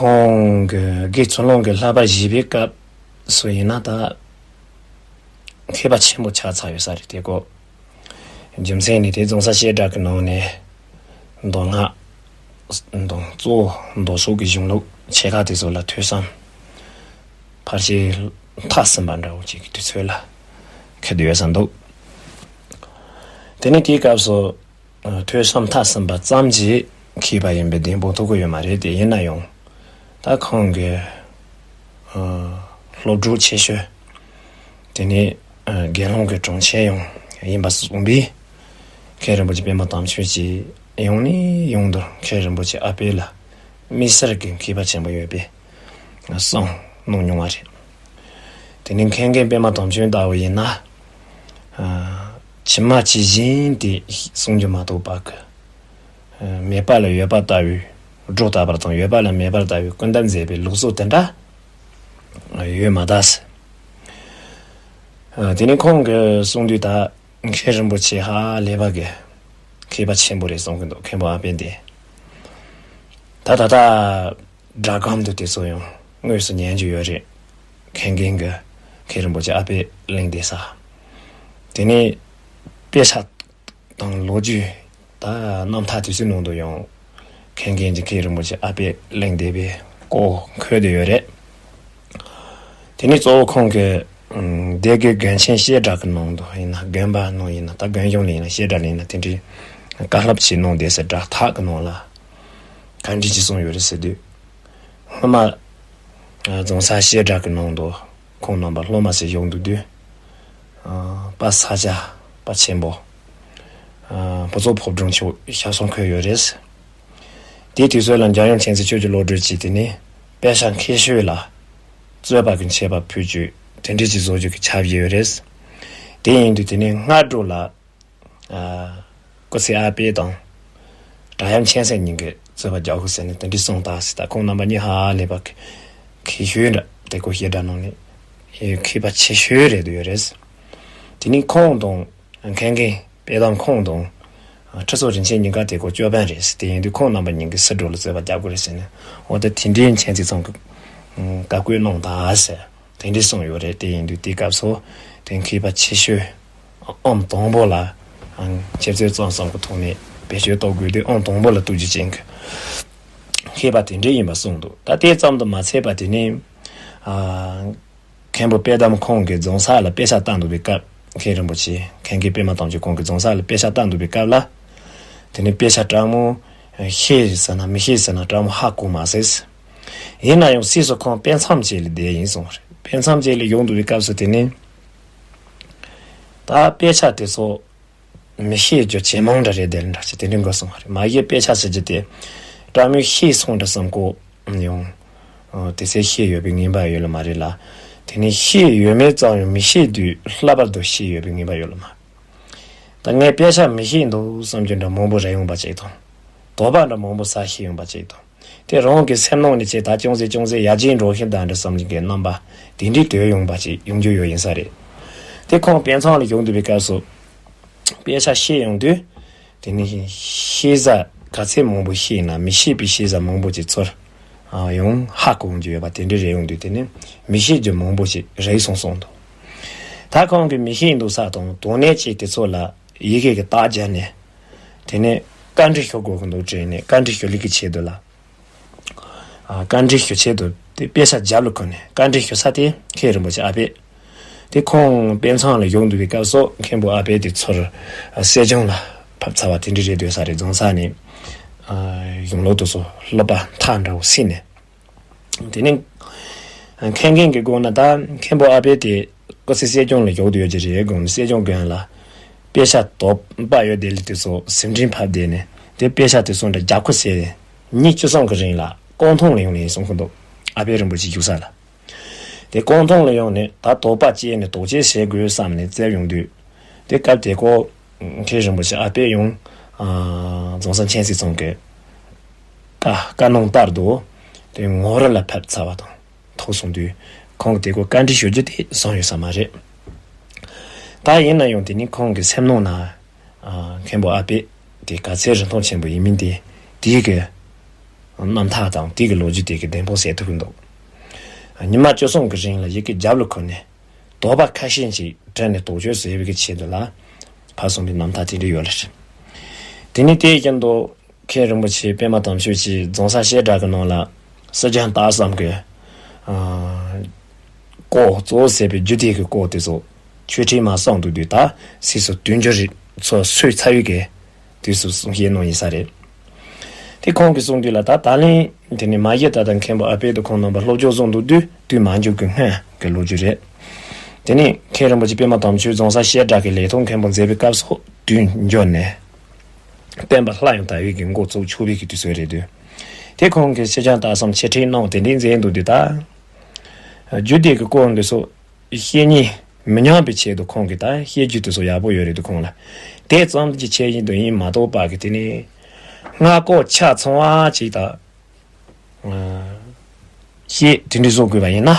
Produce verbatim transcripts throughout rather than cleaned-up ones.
ཁོང་གི་དགེ་ཚུལ་སློང་གི་བསླབ་པ་བཞེས་པའི་སྐབས་སུ་ཡིན་ན་ད་མཁས་པ་ཆེན་པོ་ཆགས་ཚར་ཡོད་ས་རེད། དེ་ཀོ་རྒྱུ་མཚན་ནི་དེ་རྫོང་སར་བཤད་གྲྭ་གི་ནང་ནས་མདོ་སྔགས་མདོ་གཙོ་བོ་མདོ་སོགས་ཀྱི་གཞུང་ལུགས་ཆེ་ཁག་དེ་ཚོ་ལ་ཐོས་བསམ་ཕར་ཕྱིན་མཐར་ཕྱིན་པ་འདྲ་བོ་ཅིག་གི་དུས་ཚོད་ལ་འཁེལ་བསྡད་ཡོད་ས་འདུག་དེ་ནས་དེའི་སྐབས་སུ་ཐོས་བསམ་མཐར་ཕྱིན་པ་ཙམ་གྱིས་མཁས་པ་ཡིན་པའི་གདེང་སྤོང་ཐུབ་ཀྱི་ཡོད་མ་རེད། དེ་ཡིན་ན་ཡང་ད་ཁོང་གི་སློབ་ཕྲུག་ཆེ་ཤོས་དེ་ནི་དགེ་སློང་གི་གྲོང་ཁྱེར་ཡང་ཡིན་པ་གསུངས་པས། མཁན་རིན་པོ་ཆེ་པདྨ་དམ་ཆོས་ཀྱིས་ཡང་ནས་ཡང་དུ་མཁན་རིན་པོ་ཆེ་ཨ་པད་ལ་དམིགས་བསལ་གྱི་མཁས་པ་ཆེན་པོ་ཡོད་པའི་གསུང་གནང་མྱོང་བ་རེད། དེ་ནས་མཁན་རྒན་པདྨ་དམ་ཆོས་ལྟ་བུ་ཡིན་ན། ཨ། ཇི་མ་ཇི་བཞིན་དེ་གསུང་རྒྱུ་མ་གཏོགས་པ་གི། ཨ། མེད་པ་ལ་ཡོད་པ་ལྟ་བུའི་སྒྲོ་བཏགས་པ་དང་ཡོད་པ་ལ་མེད་པ་ལྟ་བུའི་སྐུར་འདེབས་མཛད་པའི་ལུགས་སྲོལ་དེ་འདྲ་ཡོད་མ་ད་ཟེར། ཨ། དེ་ནས་ཁོང་གིས་གསུང་དུས་ད་མཁན་རིན་པོ་ཆེ་ཧ་ལས་པ་གི་མཁས་པ་ཆེན་པོ་རེད་གསུང་གི་འདུག་མཁན་པོ་ཨ་པད་དེ། ད་ད་ལྟ་སྒྲ་སྒམ་དུ་དེ་ཚོ་ཡང་དངོས་སུ་ཉན་རྒྱུ་ཡོད་རེད། མཁན་རྒན་གྱི་མཁན་རིན་པོ་ཆེ་ཨ་པད་གླེང་བསྡད་ས། དེ་ནས་དཔེ་ཆ་དང་ལོ་རྒྱུས་ད་རྣམ་ཐར་དེ་ཚོའི་ནང་དུ་ཡང་མཁན་རྒན་གྱི་མཁན་རིན་པོ་ཆེ་ཨ་པད་གླེང་བསྡད་པའི་སྐོར་འཁོད་བསྡད་ཡོད་རེད། དེ་ནས་གཙོ་བོ་ཁོང་གི་ཨམ། སྡེ་དགེ་དགོན་ཆེན་བཤད་གྲྭ་གི་ནང་དུ་ཡིན་ན་དགོན་པ་ནང་ཡིན་ན་ད་དགོན་གཞུང་ལ་ཡིན་ན་བཤད་གྲྭ་ལ་ཡིན་ན་དེ་འདྲའི་བཀའ་སློབ་ཅིག་གནང་བསྡད་ས་སྒྲ་ཐག་གི་ནང་ལ་ག་འདྲ་ཅིག་གསུངས་ཡོད་རེད་ཟེར་དུས། སྔོན་མ་རྫོང་སར་བཤད་གྲྭ་གི་ནང་དུ་ཁོང་རྣམ་པ་སློབ་མ་ཟེར་ཡོང་འདུག་དུས། ཨ། དཔལ་ས་སྐྱ་དཔལ་ཆེན་པོ། ཨ། ཕུན་ཚོགས་ཕོ་བྲང་མཆོག་ཞབས་སོར་འཁོད་ཡོད་རེད། དེའི་དུས་ཚོད་ལ་འཇམ་དབྱངས་མཁྱེན་བརྩེ་ཆོས་ཀྱི་བློ་གྲོས་ཀྱིས་དེ་ནས་དཔེ་ཆ་མཁས་ཤོས་ལ་རྩོད་པ་གི་མཆོད་པ་ཕུལ་རྒྱུ་དེ་འདྲ་ཅིག་བཟོ་རྒྱུ་གི་ཆ་བཞག་ཡོད་རེད། དེ་ཡིན་དུས་དེ་ནས་སྔ་དྲོ་ལ། ཨ། སྐུ་ཚེ་ཨ་པད་དང་། སྒྲ་དབྱངས་མཁྱེན་བརྩེ་གཉིས་ཀྱིས་རྩོད་པ་རྒྱག་དགོས་ཟེར་ནས་དེ་འདྲ་གསུངས་ད་ཟེར། ད་ཁོང་རྣམ་པ་གཉིས་ཧ་ལས་པ་གི་མཁས་ཤོས་འདྲ་དེ་ཀོ་བཤད་གྲྭ་ནང་ནས་མཁས་པ་ཆེ་ཤོས་རེད་འདུག་ཡོད་རེད། དེ་ནས་ཁོང་དང་མཁན་རྒན་དཔལ་ལྡན་ཁོང་དང་ཁྲི་ཚོ་རིན་ཆེན་གཉིས་ཀ་དེ་ཀོ་ཅོ་པན་རེད་ཟེར། དེ་ཡིན་དུས་ཁོང་རྣམ་པ་གཉིས་ཀྱིས་སི་འགྲོ་ལ་རྩོད་པ་རྒྱག་དགོས་རེད་ཟེར་ནས། འོ་ད་དེ་འདྲའི་མཁྱེན་བརྩེ་ཚང་གི་བཀའ་བཀོད་གནང་ད་ཟེར། དེ་འདྲའི་གསུངས་ཡོད་རེད། དེ་ཡིན་དུས་དེའི་སྐབས་སུ་དེ་མཁས་པ་ཆེ་ཤོས་ཨོམ་དང་པོ་ལ་ཨང་ཆེ་བརྩེ་གཙང་གསུམ་གྱི་ཐོག་ནས་བེད་སྤྱོད་གཏོང་དགོས་དུས་ཨོམ་དང་པོ་ལ་གཏུག་རྒྱུ་ཅན་གྱི་མཁས་པ་དེ་འདྲ་ཡིན་པ་གསུངས་འདུག་ད་དེ་ཙམ་དུ་མ་ཚད་པ་དེ་ནི་ཨ། མཁན་པོ་དཔལ་ལྡན་ཁོང་གིས་རྫོང་སར་ལ་དཔེ་ཆ་ལྟ་འདུག་པའི་སྐབས། མཁན་རིན་པོ་ཆེ་མཁན་རྒན་པད་མ་དམ་ཆོས་ཁོང་གིས་རྫོང་སར་ལ་དཔེ་ཆ་ལྟ་འདུག་པའི་སྐབས་ལ། དེ་ནི་དཔེ་ཆ་སྤྲང་མོ་ཤེས་ཟེར་ན་མི་ཤེས་ཟེར་ན་སྤྲང་མོ་ཧ་གོ་མ་སོང་། ཡིན་ན་ཡང་སྲིད་སུ་ཁོང་དཔེ་མཚམས་བཅད་ལ་བསྡད་ཡིན་གསུངས་རེད། དཔེ་མཚམས་བཅད་ལ་ཡོང་འདུག་པའི་སྐབས་སུ་དེ་ནི། ད་དཔེ་ཆ་དེ་ཚོ་མི་ཤེས་རྒྱུ་ཇེ་མང་དུ་རེད་དེ་འདྲ་ཅིག་དེ་འདྲའི་འགོ་གསུངས་པ་རེད། མ་གཞི་དཔེ་ཆ་ཟེར་རྒྱུ་དེ་སྤྲང་མོས་ཤེས་སོང་འདྲ་བསམ་གོ་ཡང་། ཨོ། དེ་ཚོ་ཤེས་ཡོད་པའི་ངེས་པ་ཡོད་ལ་མ་རེད་ལ། དེ་ནི་ཤེས་ཡོད་མེད་ཙམ་ཡང་མི་ཤེས་དུས་ལྷག་པར་དུ་ཤེས་ཡོད་པའི་ངེས་པ་ཡོད་ལ་མ། ད་ངས་དཔེ་ཆ་མི་ཤེས་འདུག་བསམ་རྒྱུ་འདྲ་མང་པོ་རེད་ཡོང་པ་ཅིག་དང་། དོགས་པ་འདྲ་མང་པོ་ཟ་ཤེས་ཡོང་པ་ཅིག་དང་། དེ་རང་གི་སེམས་ནང་ནས་ཅིག་ད་ཅུང་ཟད་ཅུང་ཟད་ཡར་རྒྱས་འགྲོ་བཞིན་གདའ་འདྲ་བསམ་གྱི་རྣམ་པ་དེ་འདྲའི་དོད་ཡོང་པ་ཅིག་ཡོང་རྒྱུ་ཡོད་ཡིན་ས་རེད། དེ་ཁོང་དཔེ་མཚམས་ལ་ཡོང་འདུག་པའི་སྐབས་སུ། དཔེ་ཆ་ཤེས་ཡོང་དུས། དེ་ནི་ཤེས་བྱ་ག་ཚད་མང་པོ་ཤེས་ན་མི་ཤེས་པའི་ཤེས་བྱ་མང་པོ་ཅིག་ཚོར། ཨ། ཡང་ཧ་གོ་རྒྱུ་ཡོད་པ་དེ་འདྲ་རེད་ཡོང་དུས་དེ་ནི་མི་ཤེས་རྒྱུ་མང་པོ་ཅིག་རེད་སོང་སོང་དང་། ད་ཁོང་གིས་མི་ཤེས་འདུག་ས་དང་དོན་གནད་ཅིག་དེ་ཚོ་ལ་ཡི་གེ་གི་རྟགས་སྦྱར་ནས། དེ་ནས་བཀའ་འདྲི་ཞུ་དགོས་ཀྱི་འདུག་དྲན་ནས་བཀའ་འདྲི་ཞུ་ལུགས་ཀྱི་ཆེད་དུ་ལ། ཨ། བཀའ་འདྲི་ཞུ་ཆེད་དུ་དེ་དཔེ་ཆ་རྒྱབ་ལ་བཀོད་ནས་བཀའ་འདྲི་ཞུ་ས་དེ་མཁན་རིན་པོ་ཆེ་ཨ་པད། དེ་ཁོང་དཔེ་མཚམས་ལ་ཡོང་འདུག་པའི་སྐབས་སུ་མཁན་པོ་ཨ་པད་དེ་ཚུར་སྲིད་སྐྱོང་ལ་ཕེབས་ཚར་བ་དེ་འདྲ་རེད་འདོད་ས་རེད། རྫོང་སར་ནས། ཨ། གཞུང་ལུགས་དེ་ཚོ་སློབ་པ་མཐའ་འདྲ་བོ་ཟིན་ནས། དེ་ནས་མཁན་རྒན་གྱི་སྒོ་ནས་ད་མཁན་པོ་ཨ་པད་དེ་སྐུ་ཚེ་སྲིད་སྐྱོང་ལ་ཞུགས་བསྡད་ཡོད་ཀྱི་རེད་དགོངས་ནས་སྲིད་སྐྱོང་མགོན་ལ་དཔེ་ཆ་དོགས་པ་ཡོད་དེ་ལ་དེ་ཚོ་ཟིན་བྲིས་ཕབ་བསྡད་ནས་དེ་དཔེ་ཆ་དེ་ཚོ་འདྲ་རྒྱབ་ཁུ་བྱས་ཏེ་ཉིན་བཅུ་གསུམ་གྱི་རིང་ལ་ཀོང་ཐང་ལ་ཡོང་ནས་གསུང་གི་འདུག་ཨ་པད་རིན་པོ་ཆེ་བཞུགས་ས་ལ། དེ་ཀོང་ཐང་ལ་ཡོང་ནས་ད་དོགས་པ་བཅད་ནས་དོགས་གཅོད་བྱེད་དགོས་བསམ་ནས་བཙལ་ཡོང་དུས། དེ་སྐབས་དེ་ཀོ་མཁན་རིན་པོ་ཆེ་ཨ་པད་ཡང་། ཨ། རྫོང་སར་མཁྱེན་བརྩེ་ཚང་གི་བཀའ་བཀའ་གནང་ལྟར་དུ་དེ་ངོ་ར་ལ་ཕེབས་ཚར་བ་དང་ཐུག་སོང་དུས་ཁོང་གིས་དེ་ཀོ་བཀའ་འདྲི་ཞུ་རྒྱུ་དེ་བཟང་ཡོད་ས་མ་རེད། ད་ཡིན་ན་ཡང་དེ་ནི་ཁོང་གི་སེམས་ནང་ན། ཨ། མཁན་པོ་ཨ་པད་དེ་ག་ཚད་རིན་ཐང་ཆེན་པོ་ཡིན་མིན་དེ་དེའི་གི་ རྣམ་ཐར་དང་དེ་གི་ལོ་རྒྱུས་དེ་གི་བདེན་དཔང་གསལ་ཐུབ་ཀྱི་འདུག། ཉི་མ་བཅུ་གསུམ་གི་རིང་ལ་ཡི་གེ་རྒྱབ་ལ་འཁུར་ནས་དོགས་པ་ཁ་ཤས་ཤིག་དྲན་ནས་དོགས་གཅོད་བཟོ་བའི་གི་ཆེད་དུ་ལ་ཕར་སོང་པའི་རྣམ་ཐར་དེ་འདྲ་ཡོད་ལ། དེ་ནས་དེའི་རྐྱེན་དུ་མཁན་རིན་པོ་ཆེ་པདྨ་དམ་ཆོས་ཀྱིས་རྫོང་གསར་བཤད་གྲྭ་གི་ནང་ལ་སྲིད་སྐྱོང་ལྟ་བསམ་གི་ཨ་སྐོར་གཙོ་བོ་ཟེར་བའི་རྒྱུད་སྡེ་གི་སྐོར་དེ་ཚོ་ཆོས་ཁྲིད་མ་གསུངས་འདུག་དུས། ད་སྲིད་སུ་དུས་འགྱུར་རིགས་ཚོ་སོས་ཚར་བའི་གི་དུས་སུ་གསུང་བཤད་གནང་ཡིན་ས་རེད། དེ་ཁོང་གིས་གསུངས་དུས་ལ། ད་ད་ལན་དེ་ནས་མ་གཞི་ད་ལྟ་མཁན་པོ་ཨ་པད་དུ་ཁོང་རྣམ་པ་སློབ་སྦྱོང་གསུང་འདུག་དུས་དུས་མ་འགྱུར་གི་སྔོན་གི་ལོ་རྒྱུས་རེད། དེ་ནས་མཁན་རིན་པོ་ཆེ་པདྨ་དམ་ཆོས་རྫོང་གསར་བཤད་གྲྭ་གི་ལས་ཐོག་མཁན་པོ་མཛད་པའི་སྐབས་སུ་དུས་འགྱུར་ནས་བསྟན་པ་སླར་ཡང་དར་བའི་གི་འགོ་བཙུགས་ཆོག་པའི་གི་དུས་ཚོད་རེད་འདུག། དེ་ཁོང་གིས་སྲིད་སྐྱོང་ལྟ་བསམ་འཆད་ཁྲིད་གནང་དེ་འདྲའི་མཛད་འདུག་དུས། ད་རྒྱུད་སྡེ་གི་སྐོར་འདི་ཚོ་བཤད་ཉན་མི་ཉམས་པའི་ཆེད་དུ་ཁོང་གིས་ད་བཤད་རྒྱུ་དེ་ཚོ་ཡག་པོ་ཡོད་རེད་འདུག་ཁོང་ལ། དེ་ཙམ་གྱི་ཆེད་ཡིན་དུ་ཡིན་མ་གཏོགས་པ་གི་དེ་ནས་སྔ་སྐོར་ཆ་ཚང་བ་ཅིག་ད་བཤད་དེ་འདྲ་བཟོ་དགོས་པ་ཡིན་ན།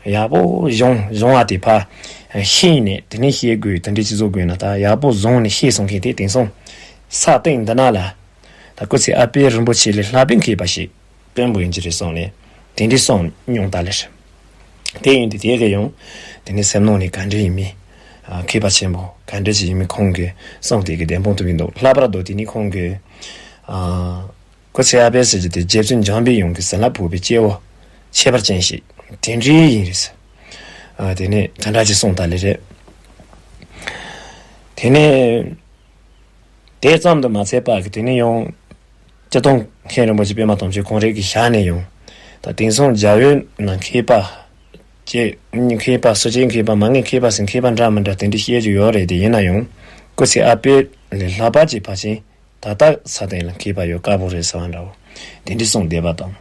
ཡག་པོ་སྦྱོང་སྦྱོང་བ་དེ་ཕར་ཤེས་ནས་དེ་ནས་བཤད་དགོས། དེ་འདྲ་ཅིག་བཟོ་དགོས་ན་ད་ཡག་པོ་བཟུང་ནས་ཤེས་སོང་མཁན་དེ་དེང་སང་ས་སྟེང་འདི་ན་ལ་ད་སྐུ་ཚེ་ཨ་པད་རིན་པོ་ཆེ་ལས་ལྷག་པའི་མཁས་པ་ཞིག་དཔོན་པོ་ཡིན་གྱི་རེད་བསམ་ནས་དེ་འདྲའི་བསམ་མྱོང་ད་ལེ་རེད། དེ་ཡིན་དུས་དེ་ག་ཡང་དེ་ནས་སེམས་ནང་ནས་ག་འདྲ་ཡིན་མིན། ཨ་མཁས་པ་ཆེན་པོ་ག་འདྲ་ཞིག་ཡིན་མིན་ཁོང་གིས་བསམ་དེ་གི་བདེན་དཔང་ཐུབ་ཀྱི་འདུག། ལྷག་པར་དུ་དེ་ནས་ཁོང་གིས་ཨ་སྐུ་ཚེ་ཨ་པད་ཟེར་རྒྱུ་དེ་རྗེ་བཙུན་འཇམ་པའི་དབྱངས་ཀྱི་ཟིན་ལ་ཕོག་པའི་སྐྱེ་བོ་ཁྱད་པར་ཅན་ཞིག་དེ་འདྲའི་ཡིན་རེད་ཟེར། ཨ་དེ་ནས་དེ་འདྲ་ཅིག་གསུངས་ད་ལེ་རེད། དེ་ནས་དེ་ཙམ་དུ་མ་ཚད་པ་གི་དེ་ནས་ཡང་སྤྱིར་བཏང་མཁན་རིན་པོ་ཆེ་པདྨ་དམ་ཆོས་ཁོང་རང་གི་ཞལ་ནས་ཡང་ད་དེང་སང་རྒྱ་བོད་ནང་མཁས་པ་ཅེས་མཁས་པ་སུ་ཅིག་མཁས་པ་མ་ངེས་མཁས་པ་ཟེར་མཁས་པ་འདྲ་མི་འདྲ་དེ་འདྲ་བཤད་རྒྱུ་ཡོད་རེད། དེ་ཡིན་ན་ཡང་སྐུ་ཚེ་ཨ་པད་ལས་ལྷག་པ་ཅིག་ཕལ་ཆེར་ད་ལྟ་ས་སྟེང་ལ་མཁས་པ་ཡོད་དཀའ་པོ་རེད་ཟེར་བ་འདྲ་བོ་དེ་འདྲ་གསུངས་བསྡད་པ་དང་།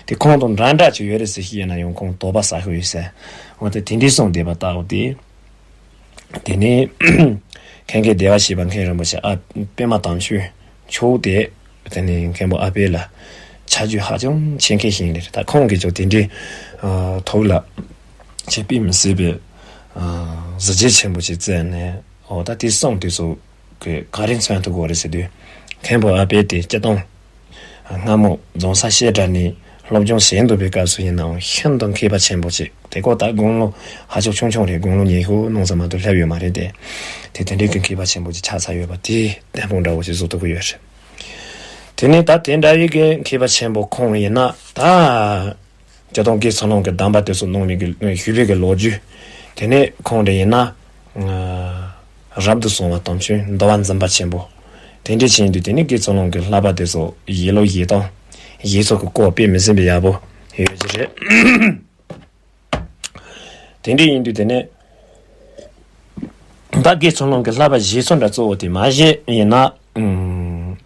དེ་ཁོང་དང་འདྲ་འདྲ་ཅིག་ཡོད་རེད་ཟེར་བཤད་ན་ཡང་ཁོང་དོགས་པ་ཟ་ཤོར་ཡོད་ཟེར། འོ་དེ་དེ་འདྲ་གསུངས་བསྡད་པ་ལྟ་བུ་དེ། དེ་ནས་མཁན་ཆེན་བདེ་བར་གཤེགས་པ་མཁན་རིན་པོ་ཆེ་ཨ་པདྨ་དམ་ཆོས་མཆོག་དེ་དེ་ནས་མཁན་པོ་ཨ་པད་ལ་ཆ་རྒྱུས་ཧ་ཅང་ཆེ་མཁན་ཞིག་རེད། ད་ཁོང་གིས་ཀྱང་དེ་འདྲའི་ཐོག་ལ་ཆེ་དཔེ་མི་སྲིད་པའི་གཟི་བརྗིད་ཆེན་པོ་ཞིག་བསྩལ་ནས། འོ་ད་དེ་གསུངས་དུས་སུ་གི་ག་རེ་མཚོན་ཐུབ་དགོས་རེད་ཟེར་དུས། མཁན་པོ་ཨ་པད་དེ་སྤྱིར་བཏང་སྔ་མོ་རྫོང་སར་བཤད་གྲྭ་ནས་སློབ་སྦྱོང་བྱས་འདུག་པའི་སྐབས་སུ་ཡིན་ནའང་ཤིན་ཏུ་མཁས་པ་ཆེན་པོ་ཅིག། དེ་ཁོ་ད་དགུང་ལོ་ཧ་ཅང་ཆུང་ཆུང་རེད། དགུང་ལོ་ཉི་ཤུ་ནང་ཙམ་མ་གཏོགས་སླེབས་ཡོད་མ་རེད་དེ། དེ་དེ་འདྲའི་གི་མཁས་པ་ཆེན་པོ་ཅིག་ཆགས་ཚར་ཡོད་པ་དེ་བདེན་དཔང་འདྲ་བོ་ཅིག་བཟོ་ཐུབ་ཀྱི་ཡོད་རེད། དེ་ནས་ད་དེ་འདྲ་བའི་གི་མཁས་པ་ཆེན་པོ་ཁོང་ཡིན་ན་ད། སྤྱིར་བཏང་དགེ་ཚུལ་སློང་གི་གདམས་པ་དེ་ཚོ་གནང་མི་གི་ཞུས་པའི་གི་ལོ་རྒྱུས། དེ་ནས་ཁོང་དེ་ཡིན་ན། ཨ་རབ་ཏུ་བྱུང་བ་དམ་ཆོས་འདུལ་བ་འཛིན་པ་ཆེན་པོ། དེ་འདྲའི་ཆེན་དུས་དེ་ནས་དགེ་ཚུལ་སློང་གི་བསླབ་པ་དེ་ཚོ་ཡིད་ལ་ཡིད་དང་། ཡིད་ཚོ་གི་སྐོར་དཔེ་མི་སྲིད་པའི་ཡག་པོ་ཡོད་ཀྱི་རེད། དེ་འདྲའི་ཡིན་དུས་དེ་ནས། ད་དགེ་ཚུལ་སློང་གི་བསླབ་པ་བཞེས་ཚུལ་འདྲ་གཙོ་བོ་དེ་མ་གཞི་ཡིན་ན། ཨུམ།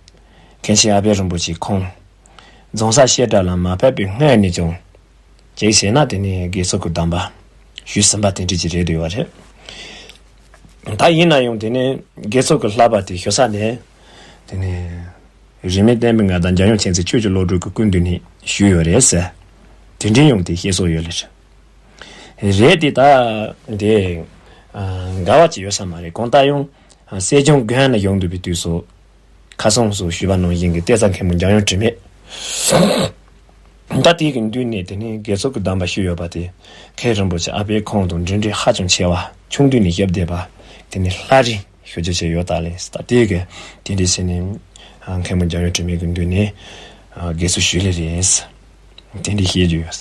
མཁན་ཆེན་ཨ་པད་རིན་པོ་ཆེ་ཁོང་རྫོང་སར་བཤད་གྲྭ་ལ་མ་ཕེབས་པའི་སྔོན་ནས་ཀྱང་། གཅིག་བྱས་ན་དེ་ནས་དགེ་ཚུལ་གྱི་གདམས་པ་ཞུས་ཟིན་པ་དེ་འདྲ་ཅིག་རེད་འདུག་པ་རེད། ད་ཡིན་ན་ཡང་དེ་ནས་དགེ་ཚུལ་གྱི་བསླབ་པ་དེ་ཞུ་ས་ནས། དེ་ནས་རིས་མེད་བསྟན་པའི་མངའ་བདག་འཇམ་དབྱངས་མཁྱེན་བརྩེ་ཆོས་ཀྱི་བློ་གྲོས་ཀྱི་སྐུ་མདུན་ནས་ཞུས་ཡོད་རེད་ཟེར། དེ་འདྲའི་ཡང་དེ་བཤད་སྲོལ་ཡོད་ལེ་རེད། རེད་དེ་ད་དེ་ཨ་འགལ་བ་ཅིག་ཡོད་ས་མ་རེད། གང་ལྟར་ཡང་། སྲིད་སྐྱོང་མགོན་ནས་ཡོང་འདུག་པའི་དུས་སུ། ཁ་སང་སུ་ཞུས་པ་ནང་བཞིན་གྱི་གཏད་ས་མཁན་པོ་འཇམ་དབྱངས་དྲི་མེད། ད་དེ་གི་མདུན་ནས་དེ་ནས་དགེ་ཚུལ་གྱི་གདམས་པ་ཞུས་ཡོད་པ་དེ། མཁན་རིན་པོ་ཆེ་ཨ་པད་ཁོང་དང་འབྲེལ་འདྲིས་ཧ་ཅང་ཆེ་བ། ཆུང་དུས་ནས་སྐྱབས་བསྡད་པ། དེ་ནས་ལྷ་རིས་ཞུ་རྒྱུ་བྱས་ཡོད་ད་ལེ། ད་དེ་གི་དེ་འདྲའི་ཟེར་ནས་མཁན་པོ་འཇམ་དབྱངས་དྲི་མེད་ཀྱི་མདུན་ནས་དགེ་ཚུལ་ཞུས་ལེ་རེད། དེ་འདྲའི་བཤད་རྒྱུ་ཡོད།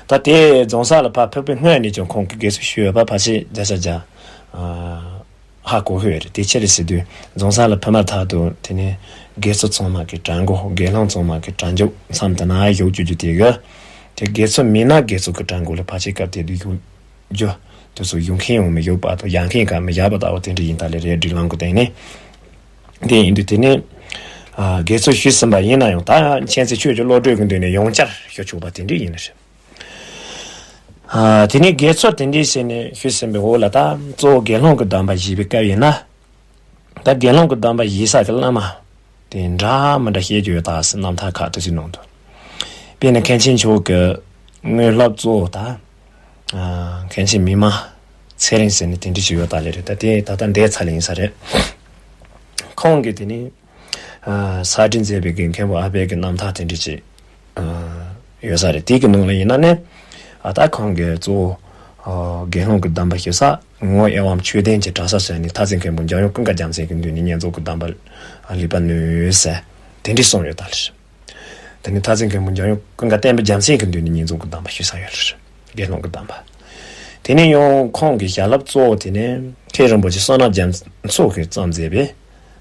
ད་དེ་རྫོང་སར་ལ་ཕར་ཕེབས་པའི་སྔོན་ནས་ཀྱང་ཁོང་གིས་དགེ་ཚུལ་ཞུས་ཡོད་པ་ཕལ་ཆེར་བརྒྱ་ཆ་བརྒྱ། ཧ་གོ་ཤོས་རེད། དེ་ཅི་རེད་ཟེར་དུས། རྫོང་སར་ལ་ཕེབས་མ་ཐག་ཏུ་དེ་ནས་དགེ་ཚུལ་ཚང་མ་གི་གྲལ་མགོ། དགེ་སློང་ཚང་མ་གི་གྲལ་མཇུག་མཚམས་དེ་ན་བཞུགས་བཅུག་རྒྱུ་དེ་གི། དེ་དགེ་ཚུལ་མིན་ན་དགེ་ཚུལ་གི་གྲལ་མགོ་ལ་ཕལ་ཆེར་སྐབས་དེ་དུས་བཞུགས་རྒྱུ། དེ་ཚོ་བཞུགས་མཁན་ཡང་མི་བཞུགས་པ་དང་། བཞག་མཁན་གང་མི་བཞག་པ་ལྟ་བུ་དེ་འདྲ་ཡིན་ད་ལེ་རེད། སྒྲིག་ལམ་གི་སྟེང་ནས། དེ་ཡིན་དུས་དེ་ནས་ཨ་དགེ་ཚུལ་ཞུས་ཟིན་པ་ཡིན་ན་ཡང་། ད་མཁྱེན་བརྩེ་ཆོས་ཀྱི་བློ་གྲོས་ཀྱི་མདུན་ནས་ཡང་བསྐྱར་ཞུ་ཆོག་པ་དེ་འདྲ་ཡིན་ནི་རེད། ཨ་དེ་ནས་དགེ་ཚུལ་དེ་འདྲའི་བྱས་ནས་ཞུས་ཟིན་པའི་འོག་ལ། ད་གཙོ་བོ་དགེ་སློང་གི་གདམས་པ་བཞེས་པའི་སྐབས་ཡིན་ན། ད་དགེ་སློང་གི་གདམས་པ་བཞེས་ས་གི་བླ་མ་དེ་འདྲ་མི་འདྲ་བཤད་རྒྱུ་ཡོད་ད་ཟེར། རྣམ་ཐར་ཁག་ཏུ་ཅིག་ནང་དུ། དཔེར་ན་མཁན་ཆེན་མཆོག་གི་དངོས་སློབ་གཙོ་བོ་ད་ཨ་མཁན་ཆེན་མི་མ་ཚེ་རིང་ཟེར་ནས་དེ་འདྲ་ཅིག་ཡོད་ད་ལེ་རེད། ད་དེ་ད་ལྟ་འདས་ཚར་ལེ་ཡིན་ས་རེད། ཁོང་གིས་དེ་ནས་ཨ་གསར་འགྲེམས་མཛད་པའི་གི་མཁན་པོ་ཨ་པད་ཀྱི་རྣམ་ཐར་དེ་འདྲ་ཅིག་ ཡོད་ས་རེད། དེ་གི་ནང་ལ་ཡིན་ན་ནི་ཨ་ད་ཁོང་གི་གཙོ་བོ་དགེ་སློང་གི་གདམས་པ་ཞུ་ས་ངོ་དབྱེ་བའམ་ཆོས་ལྡན་གྱི་གྲྭ་ས་ཟེར་ནི་ཐར་རྩེ་མཁན་པོ་འཇམ་དབྱངས་ཀུན་དགའ་རྒྱལ་མཚན་གྱི་མདུན་ནས་བསྙེན་རྫོགས་ཀྱི་གདམས་པ་ལེགས་པར་ནོས་ཟེར་དེ་འདྲའི་གསུངས་ཡོད་ད་ལེ། དེ་ནས་ཐར་རྩེ་མཁན་པོ་འཇམ་དབྱངས་ཀུན་དགའ་བསྟན་པའི་རྒྱལ་མཚན་གྱི་མདུན་ནས་བསྙེན་རྫོགས་ཀྱི་གདམས་པ་ཞུ་ས་ཡོད་རེད། དགེ་སློང་གི་གདམས་པ། དེ་ནས་ཡང་ཁོང་གི་བྱ་རླབས་གཙོ་བོ་དེ་ནི་མཁན་རིན་པོ་ཆེ་བསོད་ནམས་རྒྱ་མཚོ་གིས་བརྩམས་མཛད་པའི་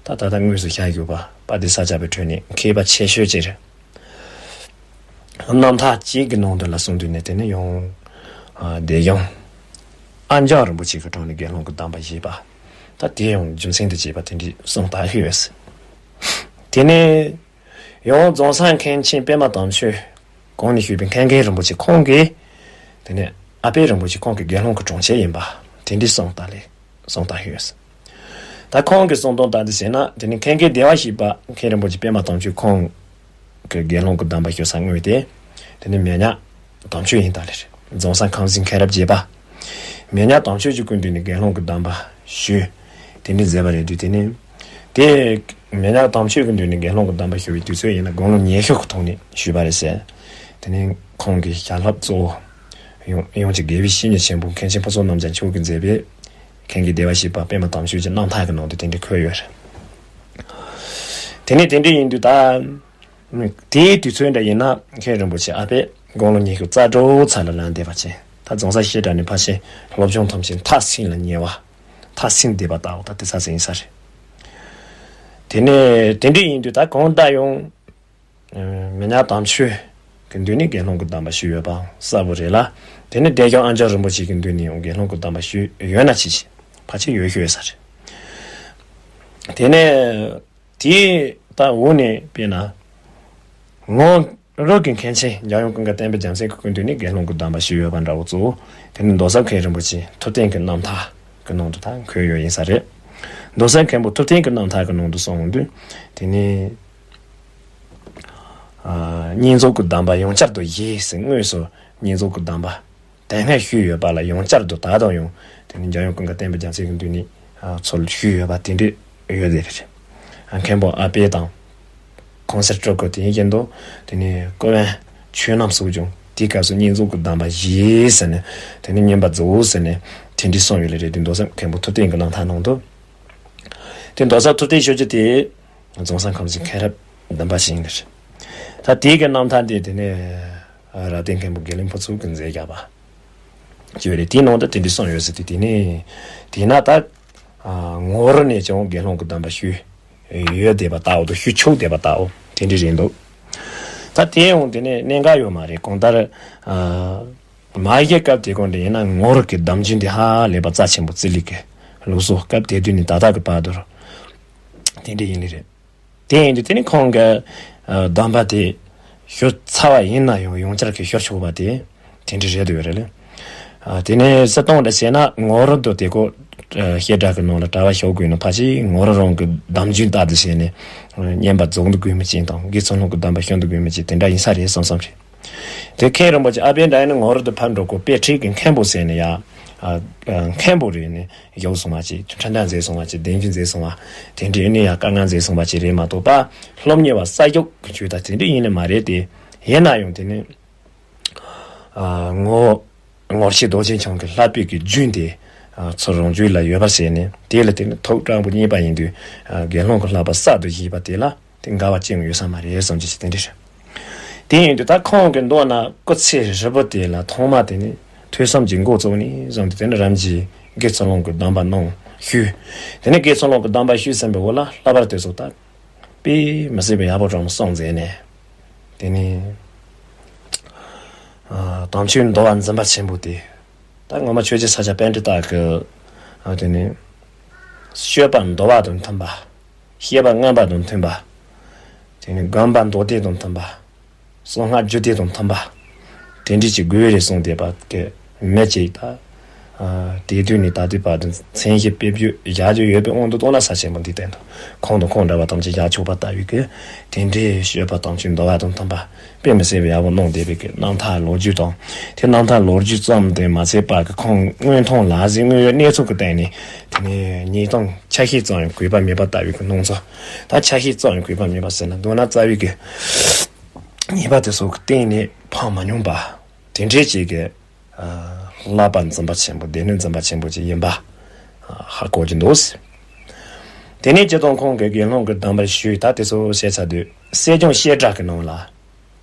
ད་ད་ལྟ་དངོས་སུ་བཞག་ཡོད་པ་དཔལ་ལྡན་ས་སྐྱ་པའི་ཁྲོད་ནས་མཁས་པ་ཆེ་ཤོས་ཅིག་རེད། རྣམ་ཐར་གཅིག་གི་ནང་དུ་ལ་གསུངས་དུས་ནས་དེ་ནི་ཡང་ཨ་སྡེ་སྐྱོང་ཨ་འཇམ་རིན་པོ་ཆེ་གི་དྲུང་ནས་དགེ་སློང་གི་གདམས་པ་བཞེས་པ། ད་དེ་ཡང་རྒྱུ་མཚན་དུ་བྱས་པ་དེ་འདྲའི་གསུངས་ད་ཡོད། དེ་ནས་ཡང་རྫོང་སར་མཁན་ཆེན་པད་མ་དམ་ཆོས་གོང་ནས་ཞུས་པའི་མཁན་མཁན་རིན་པོ་ཆེ་ཁོང་གིས་དེ་ནས་ཨ་པད་རིན་པོ་ཆེ་ཁོང་གི་དགེ་སློང་གི་དྲུང་ཆེན་ཡིན་པ་དེ་འདྲའི་གསུངས་ད་ལེ། གསུངས་ད་ཡོད། ད་ཁོང་གི་གསུང་དོན་ལྟར་དུ་བྱས་ན་དེ་ནི་མཁན་མཁན་བདེ་བར་གཤེགས་པ་མཁན་རིན་པོ་ཆེ་པད་མ་དམ་ཆོས་ཁོང་གི་དགེ་སློང་གི་གདམས་པ་ཞུ་ས་དངོས་དེ་དེ་ནི་མི་ཉག་དམ་ཆོས་ཡིན་ད་ལེ། རྫོང་སར་ཁང་ཟིན་མཁན་རབས་བརྒྱད་པ། མི་ཉག་དམ་ཆོས་ཀྱི་སྐུ་མདུན་ནས་དགེ་སློང་གི་གདམས་པ་ཞུས། དེ་འདྲའི་མཛད་པ་རེད་དུས་དེ་ནི། དེ་མི་ཉག་དམ་ཆོས་ཀྱི་མདུན་ནས་དགེ་སློང་གི་གདམས་པ་ཞུ་བའི་དུས་ཚོད་ཡིན་ན་དགུང་ལོ་ཉི་ཤུ་གི་ཐོག་ནས་ཞུས་པ་རེད་ཟེར། དེ་ནི་ཁོང་གི་བྱ་རླབས་གཙོ་བོ། ཡོངས་ཡོངས་ཀྱི་དགེ་བའི་བཤེས་གཉེན་ཆེན་པོ་མཁན་ཆེན་ཕུན་ཚོགས་རྣམ་རྒྱལ་མཆོག་གིས་མཛད་པའི་མཁན་གྱི་བདེ་བར་གཤེགས་པ་པད་མ་དམ་ཆོས་ཀྱི་རྣམ་ཐར་གྱི་ནང་དུ་དེ་འདྲ་འཁོད་ཡོད་རེད། དེ་ནས་དེ་འདྲ་ཡིན་དུས་ད། དེའི་དུས་ཚོད་འདྲ་ཡིན་ན་མཁན་རིན་པོ་ཆེ་ཨ་ཕས་དགུང་ལོ་ཉི་ཤུ་རྩ་དྲུག་ཚར་ལ་ལན་འདེབས་པ་ཅན་ད་རྫོང་སར་བཤད་གྲྭ་ནས་ཕར་ཕྱིན་སློབ་སྦྱོང་ཐམས་ཅད་མཐར་ཕྱིན་ལ་ཉེ་བ། མཐར་ཕྱིན་བསྡད་པ་ལྟ་བུ་ད་དེ་ཚ་ཟིན་ས་རེད། དེ་ནས་དེ་འདྲ་ཡིན་དུས་ད་གང་ལྟར་ཡང་། མི་ཉག་དམ་ཆོས་ཀྱི་མདུན་ནས་དགེ་སློང་གི་གདམས་པ་ཞུས་ཡོད་པའང་གསལ་པོ་རེད་ལ། དེ་ནས་བདེ་སྐྱོང་ཨ་འཇམ་རིན་པོ་ཆེ་གི་མདུན་ནས་ཡང་དགེ་སློང་གི་གདམས་པ་ཞུས་ཡོད་ན་ཅི་ཞིག་ཕལ་ཆེར་ཡོད་ཤོས་ཡོད་ས་རེད། དེ་ནས་དེའི་ད་འོག་ནས་དཔེར་ན། ངོར་རོགས་ཀྱི་མཁན་ཆེན་འཇམ་དབྱངས་ཀུན་དགའ་བསྟན་པའི་རྒྱལ་མཚན་གྱི་སྐུ་མདུན་ནས་དགེ་སློང་གི་གདམས་པ་ཞུས་ཡོད་པ་འདྲ་བོ་གཙོ་བོ་དེ་ནི་མདོ་སར་མཁན་རིན་པོ་ཆེ་ཐུབ་བསྟན་གྱི་རྣམ་ཐར་གྱི་ནང་དུ་ད་འཁོད་ཡོད་ཡིན་ས་རེད། མདོ་སར་མཁན་པོ་ཐུབ་བསྟན་གྱི་རྣམ་ཐར་གྱི་ནང་དུ་གསུངས་དུས། དེ་ནི་ཨ་བསྙེན་རྫོགས་ཀྱི་གདམས་པ་ཡང་བསྐྱར་དུ་བཞེས་ཟེར་དངོས་སུ་བསྙེན་རྫོགས་ཀྱི་གདམས་པ་དེ་སྔ་ཞུས་ཡོད་པ་ལ་ཡང་བསྐྱར་དུ་ད་དུང་ཡང་དེ་ནི་འཇམ་དབྱངས་ཀུན་དགའ་བསྟན་པའི་རྒྱལ་མཚན་གྱི་མདུན་ནས་ཚུར་ཞུས་ཡོད་པ་དེ་འདྲ་ཡོད་དེ་རེད། མཁན་པོ་ཨ་པས་དང་། གོང་གསལ་སྤྲུལ་སྐུ་དེའི་རྒྱན་དུ་དེ་ནས་སྐུ་བན་ཆོས་རྣམས་སོགས་ཀྱང་དེའི་སྐབས་སུ་བསྙེན་རྫོགས་ཀྱི་གདམས་པ་བཞེས་ཟེར་ནས་དེ་ནས་བསྙེན་པར་རྫོགས་ཟེར་ནས་དེ་འདྲའི་གསུངས་ཡོད་ལེ་རེད་དེ་མདོ་སར་མཁན་པོ་ཐུབ་བསྟན་གྱི་རྣམ་ཐར་ནང་དུ། དེ་མདོ་སར་ཐུབ་བསྟན་ཞུ་རྒྱུ་དེ་རྫོང་སར་ཁང་ཟིན་མཁན་རབས་བདུན་པ་ཞིག་ཡིན་ལེ་རེད། ད་དེའི་གི་རྣམ་ཐར་དེ་དེ་ནས་རབ་བརྟན་མཁན་པོ་དགེ་ལེགས་ཕུན་ཚོགས་ཀྱིས་མཛད་བཞག་པ། ཅིག་རེད་དེའི་ནང་དུ་དེ་འདྲ་གསུངས་ཡོད་ཟེར་དུས་དེ་ནས་དེས་ན་ད་ངོར་ནས་ཀྱང་དགེ་སློང་གི་གདམས་པ་ཞུས་ཡོད་བསྡད་པ་ལྟ་བུ་དང་ཞུ་ཆོག་བསྡད་པ་ལྟ་བུ་དེ་འདྲ་རེད་འདུག་ད་དེ་ཡང་དེ་ནས་གནད་འགག་ཡོད་མ་རེད། གང་ལྟར་མ་གཞི་སྐབས་དེ་གོང་དུ་ཡིན་ན་ངོར་གྱི་གདམས་རྒྱུན་དེ་ཧ་ལས་པ་རྩ་ཆེན་པོ་རྩིས་ལུགས་ཀྱི་ལུགས་སྲོལ་སྐབས་དེ་དུས་ནས་ད་ལྟ་གི་བར་དུ་དེ་འདྲ་ཡིན་ལེ་རེད། དེ་ཡིན་དུས་དེ་ནི་ཁོང་གི་གདམས་པ་དེ་ཞུ་ཚར་བ་ཡིན་ན་ཡང་ཡང་བསྐྱར་གྱི་ཞུ་ཆོག་པ་དེ་དེ་འདྲ་རེད་འདུག་རེད་ལེ། དེ་ནས་སྲིད་སྟོང་འདྲ་བྱས་ན་ངོར་དུ་དེ་ཀོ་བཤད་གྲྭ་གི་ནང་ལ་གྲྭ་པ་ཞུ་དགོས་ན་ཕལ་ཆེར་ངོར་རང་གི་གདམས་རྒྱུན་ལྟར་དུ་བྱས་ནས་བསྙེན་པར་རྫོགས་འདུག་དགོས་མི་ཅན་དང་དགེ་ཚུལ་སློང་གི་གདམས་པ་ཞུ་འདུག་དགོས་མི་ཅན་དེ་འདྲ་ཡིན་ས་རེད་བསམ་བསམ་རེད། དེ་མཁན་རིན་པོ་ཆེ་ཨ་པད་འདྲ་ཡིན་ན་ངོར་དུ་ཕར་འགྲོ་དགོས་དཔེ་ཁྲིད་ཀྱི་མཁན་པོ་ཟེར་ནས་ཡ། མཁན་པོ་རེད་ནས། བཞུགས་སོང་བ་ཅིག་ཁྲི་འདྲ་མཛད་སོང་བ་ཅིག་གདན་རྒྱུ་མཛད་སོང་བ། དེ་འདྲའི་ནི་ཡང་དཀའ་ངལ་མཛད་སོང་བ་ཅིག་རེད་མ་གཏོགས་པ། སློབ་གཉེར་བ་ས་སྐྱོགས་ཀྱི་ཆོས་དང་དེ་འདྲ་ཡིན་ནི་མ་རེད་དེ། ཡིན་ན་ཡང་དེ་ནི། ངོ་ངོར་ཆེ་རྡོ་རྗེ་འཆང་གི་བསླབ་པའི་གི་རྒྱུན་དེ། ཚུར་རང་རྒྱུད་ལ་ཡོད་པ་ཟེར་ནས་དེ་ལ་དེ་ནི་ཐུགས་དྲང་པོ་རྙེད་པ་ཡིན་དུས། དགེ་སློང་གི་བསླབ་པ་གསར་དུ་བཞེས་པ་དེ་ལ། དེ་འགལ་བ་ཅི་ཡང་ཡོད་ས་མ་རེད་བསམ་གྱི་ཅིག་དེ་འདྲ་རེད། དེ་ཡིན་དུས་ད་ཁོང་གི་མདོ་ན་སྐུ་ཚེ་ཧྲིལ་པོ་དེ་ལ་ཐོག་མ་དེ་ནི་ཐོས་བསམ་གྱི་འགོ་བཙུགས་ནས་བཟུང་སྟེ་དེ་ནི་རིམ་གྱིས་དགེ་ཚུལ་སློང་གི་གདམས་པ་གནང་ཞུས། དེ་ནས་དགེ་ཚུལ་སློང་གི་གདམས་པ་ཞུས་ཟིན་པའི་འོག་ལ་བསླབ་པ་དེ་ཚོ་ད་དཔེ་མི་སྲིད་པའི་ཡག་པོ་དྲང་མོ་གསུངས་མཛད་ནས། དེ་ནས་དམ་ཆོས་འདུལ་བ་འཛིན་པ་ཆེན་པོ་དེ་ད་ངོ་མ་ཆོས་རྗེ་ས་སྐྱ་པཎྜི་ཏ་གི་དེ་ནས་སྤྱོད་པ་འདུལ་བ་དང་མཐུན་པ། བཤད་པ་ངན་པ་དང་མཐུན་པ། དེ་ནས་སྒོམ་པ་མདོ་སྡེ་དང་མཐུན་པ། གསང་སྔགས་རྒྱུད་སྡེ་དང་མཐུན་པ། དེ་འདྲ་ཅིག་དགོས་རེད་གསུངས་བསྡད་པ་གི་མི་ཅིག་ད། དེ་དུས་ནས་ད་ལྟའི་བར་དུ་མཚན་གཞི་དཔེ་བརྗོད་བཞག་རྒྱུ་ཡོད་པའི་དབང་དུ་བཏང་ན་ས་ཆེན་པོ་འདི་སྟེང་དུ་ཁོང་དང་ཁོང་འདྲ་བ་ཐམས་ཅད་བཞག་ཆོག་པ་ལྟ་བུའི་གི་དེ་འདྲའི་སྤྱོད་པ་དམ་ཆོས་འདུལ་བ་དང་མཐུན་པ་དཔེ་མི་སྲིད་པའི་ཡག་པོ་གནང་བསྡད་པའི་གི་རྣམ་ཐར་ལོ་རྒྱུས་དང་དེ་རྣམ་ཐར་ལོ་རྒྱུས་ཙམ་དེ་མ་ཚད་པ་གི་ཁོང་དངོས་མཐོང་ལག་ཟིན་དངོས་ཡོད་གནས་ཚུལ་གི་སྟེང་ནས་དེ་ནས་ཉིས་སྟོང་ཆ་ཤས་ཙམ་ཡང་གུས་པ་མེད་པ་ལྟ་བུའི་གི་སྣང་ཚུལ། ད་ཆ་ཤས་ཙམ་ཡང་གུས་པ་མེད་པ་ཟེར་ན་མདོར་ན་རྩ་བའི་གི་ ཉེས་པ་དེ་ཚོ་གི་སྟེང་ནས་ཕམ་མ་མྱོང་པ། དེ་འདྲའི་ཅིག་གི་ཨ་བསླབ་པ་འཛིན་པ་ཆེན་པོ། སྡེ་སྣོད་འཛིན་པ་ཆེན་པོ་ཅིག་ཡིན་པ་ཨ་ཧ་གོ་གི་འདུག། དེ་ནས་སྤྱིར་བཏང་ཁོང་གིས་དགེ་སློང་གི་གདམས་པར་ཞུས། ད་དེ་ཚོ་བཤད་ཚར་དུས་སྲས་ཆུང་བཤད་གྲྭ་གི་ནང་ལ་ཨ་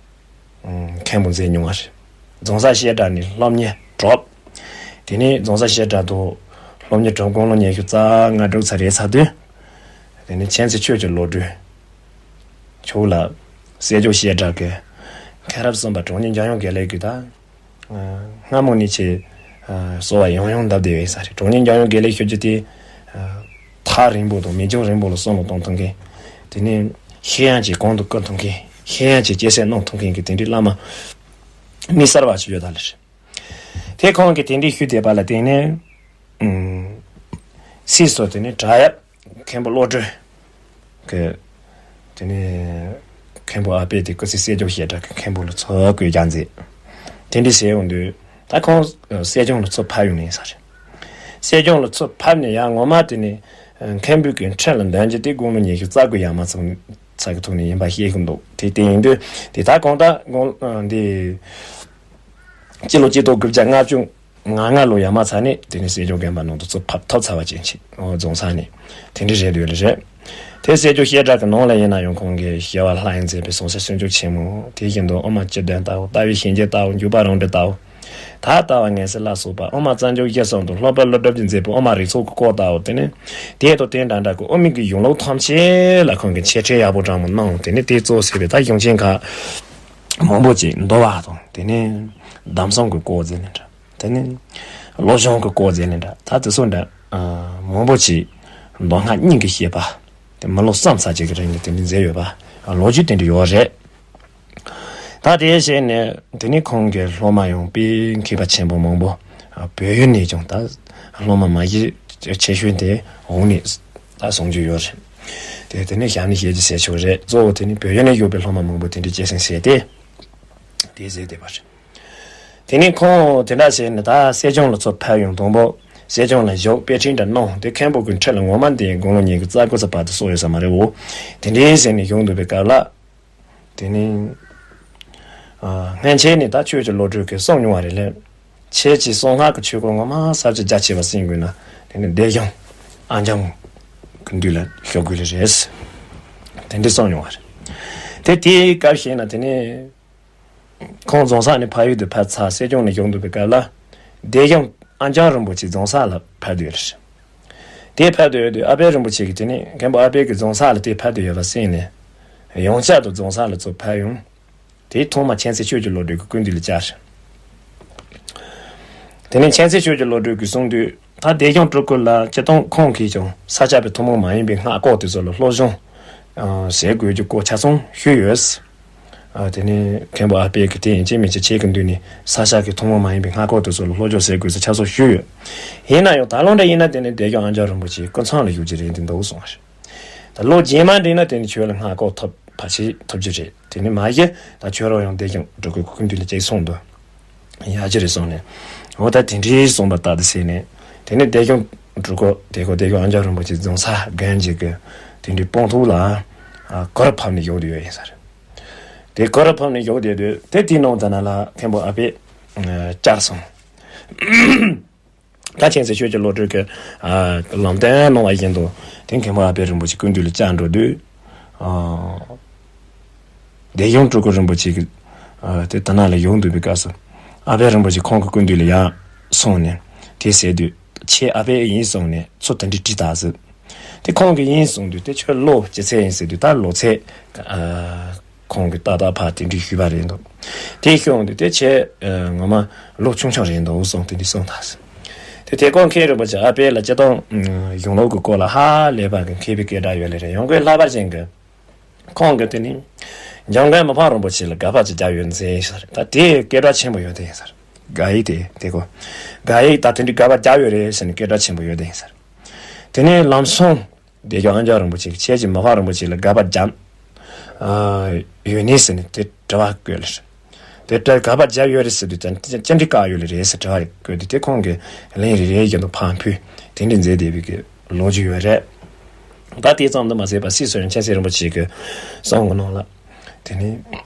མཁན་པོ་མཛད་མྱོང་བ་རེད། རྫོང་སར་བཤད་གྲྭ་ནས་སློབ་གཉེར་གྲུབ། དེ་ནས་རྫོང་སར་བཤད་གྲྭ་དུ་སློབ་གཉེར་གྲུབ། དགུང་ལོ་ཉི་ཤུ་རྩ་ལྔ་དྲུག་ཙམ་རེད་ཚར་དུས། དེ་ནས་མཁྱེན་བརྩེ་ཆོས་ཀྱི་བློ་གྲོས་མཆོག་ལ་སྲས་ཆུང་བཤད་གྲྭ་གི་མཁན་རབས་གསུམ་པ་གྲོང་ཉིད་འཇམ་དབྱངས་དགེ་ལེགས་ཀྱིས་ད་སྔ་མོ་ནས་ཆེ་གསོལ་བ་ཡང་ཡང་བཏབ་བསྡད་ཡོད་ས་རེད། གྲོང་ཉིད་འཇམ་དབྱངས་དགེ་ལེགས་ཞུ་རྒྱུ་དེ་ཐག་རིང་པོ་དང་མི་འཇོན་རིང་པོ་ལ་བསམ་བློ་གཏོང་ཐུབ་མཁན། དེ་ནས་ཤེས་ཡོན་ཅིག་གོང་དུ་བཀུར་ཐུབ་མཁན། ཤེས་ཡོན་ཅིག་སྐྱེད་སྲིང་གནང་ཐུབ་མཁན་གྱི་དེ་འདྲའི་བླ་མ་མི་གསར་བ་ཞིག་ཡོད་ད་ལེ་རེད། དེ་ཁོང་གིས་དེ་འདྲའི་ཞུས་བསྡད་པ་ལ་བརྟེན་ནས་ཨུམ་སྲས་སུ་དེ་ནས་བྲག་གཡབ་མཁན་པོ་བློ་གྲོས་ཀྱི་དེ་ནས་མཁན་པོ་ཨ་པས་དེ་སྐུ་ཚེ་སྲས་ཆུང་བཤད་གྲྭ་གི་མཁན་པོ་ལ་ཚུར་བསྐོས་རྒྱག་མཛད། དེ་འདྲའི་ཟེར་ཡོང་དུས་ད་ཁོང་སྲས་ཆུང་ལ་ཚུར་ཕབ་ཡོང་ནས་ས་རེད། སྲས་ཆུང་ལ་ཚུར་ཕབ་ནས་ཡང་ངོ་མ་དེ་ནས་མཁན་པོ་གི་ཁྲི་ལ་འདོན་རྒྱུ་དེ་དགུང་ལོ་ཉི་ཤུ་རྩ་དགུ་ཡར་མར་ཚུགས་ཚར་གི་ཐོག་ནས་ཡིན་པ་ཤེས་ཀྱི་འདུག། དེ་དེ་ཡིན་དུས་དེ་ད་གང་ལྟར་དགུང་འདི་སྤྱི་ལོ་གཅིག་སྟོང་དགུ་བརྒྱ་ལྔ་བཅུ་ང་ལྔ་ལོ་ཡར་མར་ཚར་ནས་དེ་ནས་སྲས་ཆུང་དགོན་པ་ནང་དུ་ཚུར་ཕབ་ཐོབ་ཚར་བ་ཅན་ཅིག་ཨོ་རྫོང་སར་ནས་དེ་འདྲ་རེད་འདོད་ལེ་རེད། དེ་སྲས་ཆུང་བཤད་གྲྭ་གི་ནང་ལ་ཡིན་ན་ཡང་ཁོང་གིས་ཞི་བ་ལྷ་ཡིས་མཛད་པའི་གསུང་ཆོས་སུམ་ཅུ་ཆེན་མོ། དེ་བཞིན་དུ་དབུ་མ་སྤྱི་དོན་ལྟ་བུ། ལྟ་བའི་གཞལ་བྱེད་ལྟ་བུ། འཇུག་པ་རང་གྲོལ་ལྟ་བུ། ད་ལྟ་བ་ངེས་གསལ་ལ་སོགས་པ་དབུ་མ་རྩ་འཇུག་བཞི་གསུམ་དང་། སློབ་དཔོན་ཀླུ་སྒྲུབ་ཀྱིས་མཛད་པའི་དབུ་མ་རིགས་ཚོགས་ཀྱི་སྐོར་ལྟ་བུ། དེ་ནས་དེ་དང་དེ་འདྲ་འདྲ་གི་དབུ་མའི་གི་གཞུང་ལུགས་ཐམས་ཅད་ལ་ཁོང་གིས་འཆད་ཁྲིད་ཡག་པོ་དྲང་མོ་གནང་། དེ་ནས་དེ་གཙོ་བྱས་པའི་ད་གཞུང་ཆེན་ཁག་མང་པོ་ཅིག་འདུལ་བ་དང་། དེ་ནས་གདམས་ཟབ་ཀྱི་སྐོར་ཟེར་ནས་འདྲ། དེ་ནས་བློ་སྦྱོང་གི་སྐོར་ཟེར་ནས་འདྲ། ད་དེ་ཚོ་འདྲ་མང་པོ་ཅིག་མདོ་སྔགས་གཉིས་ཀྱི་བཤད་པ་དེ་མི་ལོ་གསུམ་ཙམ་ཅིག་གི་རིང་ལ་དེ་འདྲ་མཛད་ཡོད་པ་ལོ་རྒྱུས་དེ་འདྲ་ཡོད་རེད། ད་དེ་བྱས་ནས་དེ་ནས་ཁོང་གི་སློབ་མ་ཡང་དཔེ་མཁས་པ་ཆེན་པོ་མང་པོ་བོད་ཡུལ་ནས་ཀྱང་ད་སློབ་མ་མ་གཞི་ཆེ་ཤོས་དེ་འོག་ནས་ད་བྱུང་རྒྱུ་ཡོད་རེད། དེ་དེ་ནས་ཞབས་ནས་བཤད་རྒྱུ་ཟེར་ཆོག་རེད། གཙོ་བོ་དེ་ནས་བོད་ཡུལ་ནས་ཡོད་པའི་སློབ་མ་མང་པོ་དེ་འདྲའི་སྐྱེད་སྲིང་བྱས་ཏེ་དེ་ཟེར་བསྡད་པ་རེད། དེ་ནས་ཁོང་དེ་འདྲ་བྱས་ནས་ད་སྲས་ཆུང་ལ་ཚུར་ཕེབས་ཡོང་དང་པོ་སྲས་ཆུང་ལ་བཞུགས་དཔེ་ཁྲིད་འདྲ་གནང་། དེ་མཁན་པོ་གི་ཁྲི་ལ་ངོ་མ་འདི་དགུང་ལོ་ཉི་ཤུ་རྩ་དགུ་ཙམ་བར་དུ་སོང་ཡོད་ས་མ་རེད་འོ། དེ་འདྲའི་ཟེར་ནས་བཞུགས་འདུག་པའི་སྐབས་ལ། དེ་ནས་ཨ་སྔན་ཆད་ནས་ད་ཆོས་ཀྱི་བློ་གྲོས་ཀྱིས་གསུངས་མྱོང་བ་རེད་ལས། ཁྱེད་ཀྱིས་གསང་སྔགས་ཀྱི་ཆོས་སྐོར་ངོ་མ་ས་བཅུ་རྒྱ་ཆེ་བ་གསན་དགོས་ན། དེ་ནས་སྡེ་གཞུང་ཨ་འཇམ་གྱི་མདུན་ལ་ཞུ་དགོས་ལེ་རེད། དེ་འདྲ་གསུངས་མྱོང་བ་རེད། དེ་དེའི་སྐབས་ཤིག་ན་དེ་ནས་ཁོང་རྫོང་སར་ནས་ཕ་ཡུལ་དུ་ཕེབས་ཚར་སྲས་ཆུང་ནས་བཞུགས་འདུག་པའི་སྐབས་ལ། སྡེ་གཞུང་ཨ་འཇམ་རིན་པོ་ཆེ་རྫོང་སར་ལ་ཕེབས་འདུག་རེད། དེ་ཕེབས་འདུག་ཡོད་དུས་ཨ་པད་རིན་པོ་ཆེ་གིས་དེ་ནས་མཁན་པོ་ཨ་པད་ཀྱིས་རྫོང་སར་ལ་དེ་ཕེབས་འདུག་ཡོད་པ་གསན་ནས། ཡང་བསྐྱར་དུ་རྫོང་སར་ལ་ཚུར་ཕེབས་ཡོང་། དེ་ཐོག་མ་མཁྱེན་བརྩེ་ཆོས་ཀྱི་བློ་གྲོས་ཀྱི་སྐུ་མདུན་ལ་བཅར། དེ་ནས་མཁྱེན་བརྩེ་ཆོས་ཀྱི་བློ་གྲོས་ཀྱིས་གསུངས་དུས་ད་སྡེ་གཞུང་སྤྲུལ་སྐུ་ལ་སྤྱིར་བཏང་ཁོང་གིས་ཀྱང་ས་སྐྱ་པའི་ཐུན་མོང་མ་ཡིན་པའི་སྔགས་སྐོར་དེ་ཚོ་ལ་སློབ་སྦྱོང་ཨ་བྱེད་དགོས་རྒྱུ་སྐོར་ཆ་ཚང་ཞུས་ཡོད། ཨ་དེ་ནས་མཁན་པོ་ཨ་པད་ཀྱིས་དེ་ཡིན་གཅིག་མིན་གཅིག་ཁྱེད་ཀྱི་མདུན་ནས་ས་སྐྱ་གི་ཐུན་མོང་མ་ཡིན་པའི་སྔགས་སྐོར་དེ་ཚོ་ལ་སློབ་སྦྱོང་བྱེད་དགོས་ཚུལ་ཆ་ཚང་ཞུས་ཡོད། ཡིན་ན་ཡང་ད་ལོ་འདྲ་ཡིན་ན་དེ་ནས་སྡེ་གཞུང་ཨ་འཇམ་རིན་པོ་ཆེའི་སྐུ་མཚམས་ལ་བཞུགས་ཀྱི་རེད་འདི་འདུག་གསུངས་པ་རེད། ད་ལོ་རྗེས་མ་འདྲ་ན་དེ་ནི་ཁྱོད་ལ་སྔགས་སྐོར་ཐོབ་ཕལ་ཆེར་ཐོབ་རྒྱུ་རེད། དེ་ནི་མ་གཞི་ད་ཁྱོད་རང་ཡང་སྡེ་གཞུང་སྤྲུལ་སྐུ་སྐུ་མདུན་ལ་གཅིག་གསུངས་འདུག། ཡག་རྒྱུ་རེད་གསུངས་ནས། འོ་ད་དེ་འདྲའི་གསུངས་པ་ལྟར་དུ་བྱས་ནས། དེ་ནི་སྡེ་གཞུང་སྤྲུལ་སྐུ་དེ་གོ་སྡེ་གཞུང་ཨ་འཇམ་རིན་པོ་ཆེ་རྫོང་སར་དགོན་གཅིག་གི་དེ་འདྲའི་སྤོང་ཐོག་ལ་གུ་རུ་ཕབ་ནས་བཞུགས་བསྡད་ཡོད་ཡིན་ས་རེད། དེ་གུ་རུ་ཕབ་ནས་བཞུགས་བསྡད་དུས་དེ་དེའི་ནང་དུ་ན་ལ་མཁན་པོ་ཨ་པད་བཅར་སོང་། ད་མཁྱེན་བརྩེ་ཆོས་ཀྱི་བློ་གྲོས་ཀྱིས་ཨ་ལམ་སྟོན་གནང་བ་བཞིན་དུ་དེ་མཁན་པོ་ཨ་པད་རིན་པོ་ཆེ་སྐུ་མདུན་ལ་བཅར་འགྲོ་དུས། ཨ་སྡེ་གཞུང་སྤྲུལ་སྐུ་རིན་པོ་ཆེ་གིས་ཨ་དེ་ད་ན་ལ་ཡོང་འདུག་པའི་སྐབས་སུ། ཨ་པད་རིན་པོ་ཆེ་ཁོང་གི་སྐུ་མདུན་ལ་ཡར་སོང་ནས་དེ་ཟེར་དུས། ཁྱེད་ཨ་པད་ཡིན་གསུངས་ནས་ཚུར་དེ་འདྲའི་དྲིས་བཏང་ཟིག། དེ་ཁོང་གིས་ཡིན་གསུངས་དུས་དེ་ཁྱོད་ལོ་ཅི་ཚད་ཡིན་ཟེར་དུས་ད་ལོ་ཚད་ཨ། ཁོང་གིས་ཏག་ཏག་ཕར་དེ་འདྲའི་ཞུས་པ་རེད་འདུག། དེ་ཞུས་འོང་དུས་དེ་ཁྱེད་ངོ་མ་ལོ་ཆུང་ཆུང་རེད་འདུག་གསུངས་དེ་འདྲའི་གསུངས་དང་། དེ་དེ་ཁོང་མཁན་རིན་པོ་ཆེ་ཨ་པད་ལ་སྤྱིར་བཏང་གཞུང་ལུགས་ཀྱི་སྐོར་ལ་ཧ་ལས་པ་གི་མཁས་པའི་སྐད་གྲགས་ཡོད་ལེ་རེད། ཡང་སྒོས་ལྷག་པར་ཅན་གྱི་ཁོང་གིས་དེ་ནི་འཇམ་མགོན་མི་ཕམ་རིན་པོ་ཆེ་ལ་དགག་པ་ཅིག་བརྒྱབ་ཡོད་མཛད་ཡིན་ས་རེད། ད་དེ་སྐད་གྲགས་ཆེན་པོ་ཡོད་དེ་ཡིན་ས་རེད། དགག་ཡིག་དེ་དེ་གོ། དགག་ཡིག་ད་དེ་འདྲའི་དགག་པ་བརྒྱབ་ཡོད་རེད་ཟེར་ནས་སྐད་གྲགས་ཆེན་པོ་ཡོད་དེ་ཡིན་ས་རེད། དེ་ནས་ལམ་སང་། སྡེ་གཞུང་ཨ་འཇམ་རིན་པོ་ཆེ་གིས་ཁྱེད་ཀྱིས་མི་ཕམ་རིན་པོ་ཆེ་ལ་དགག་པ་བརྒྱབ་ཨ་ཡོད་ནི་ཟེར་ནས་དེ་དྲི་བ་བཀོད་ལེ། དེ་དྲི་དགག་པ་བརྒྱབ་ཡོད་རེད་ཟེར་དུས་ཙམ་ཅི་འདྲའི་བཀག་ཡོད་ལེ་རེད་ཟེར་དྲི་བ་བཀོད་དུས་དེ་ཁོང་གིས་ལན་རེ་རེ་བཞིན་དུ་ཕར་ཕུལ་དེ་འདྲ་མཛད་བསྡད་པའི་གི་ལོ་རྒྱུས་ཡོད་རེད། ད་དེ་ཙམ་དུ་མ་ཟད་པར་སྲིད་སུ་ཡང་མཁྱེན་བརྩེ་རིན་པོ་ཆེ་གི་གསུང་གི་ནང་ལ། དེ་ནས་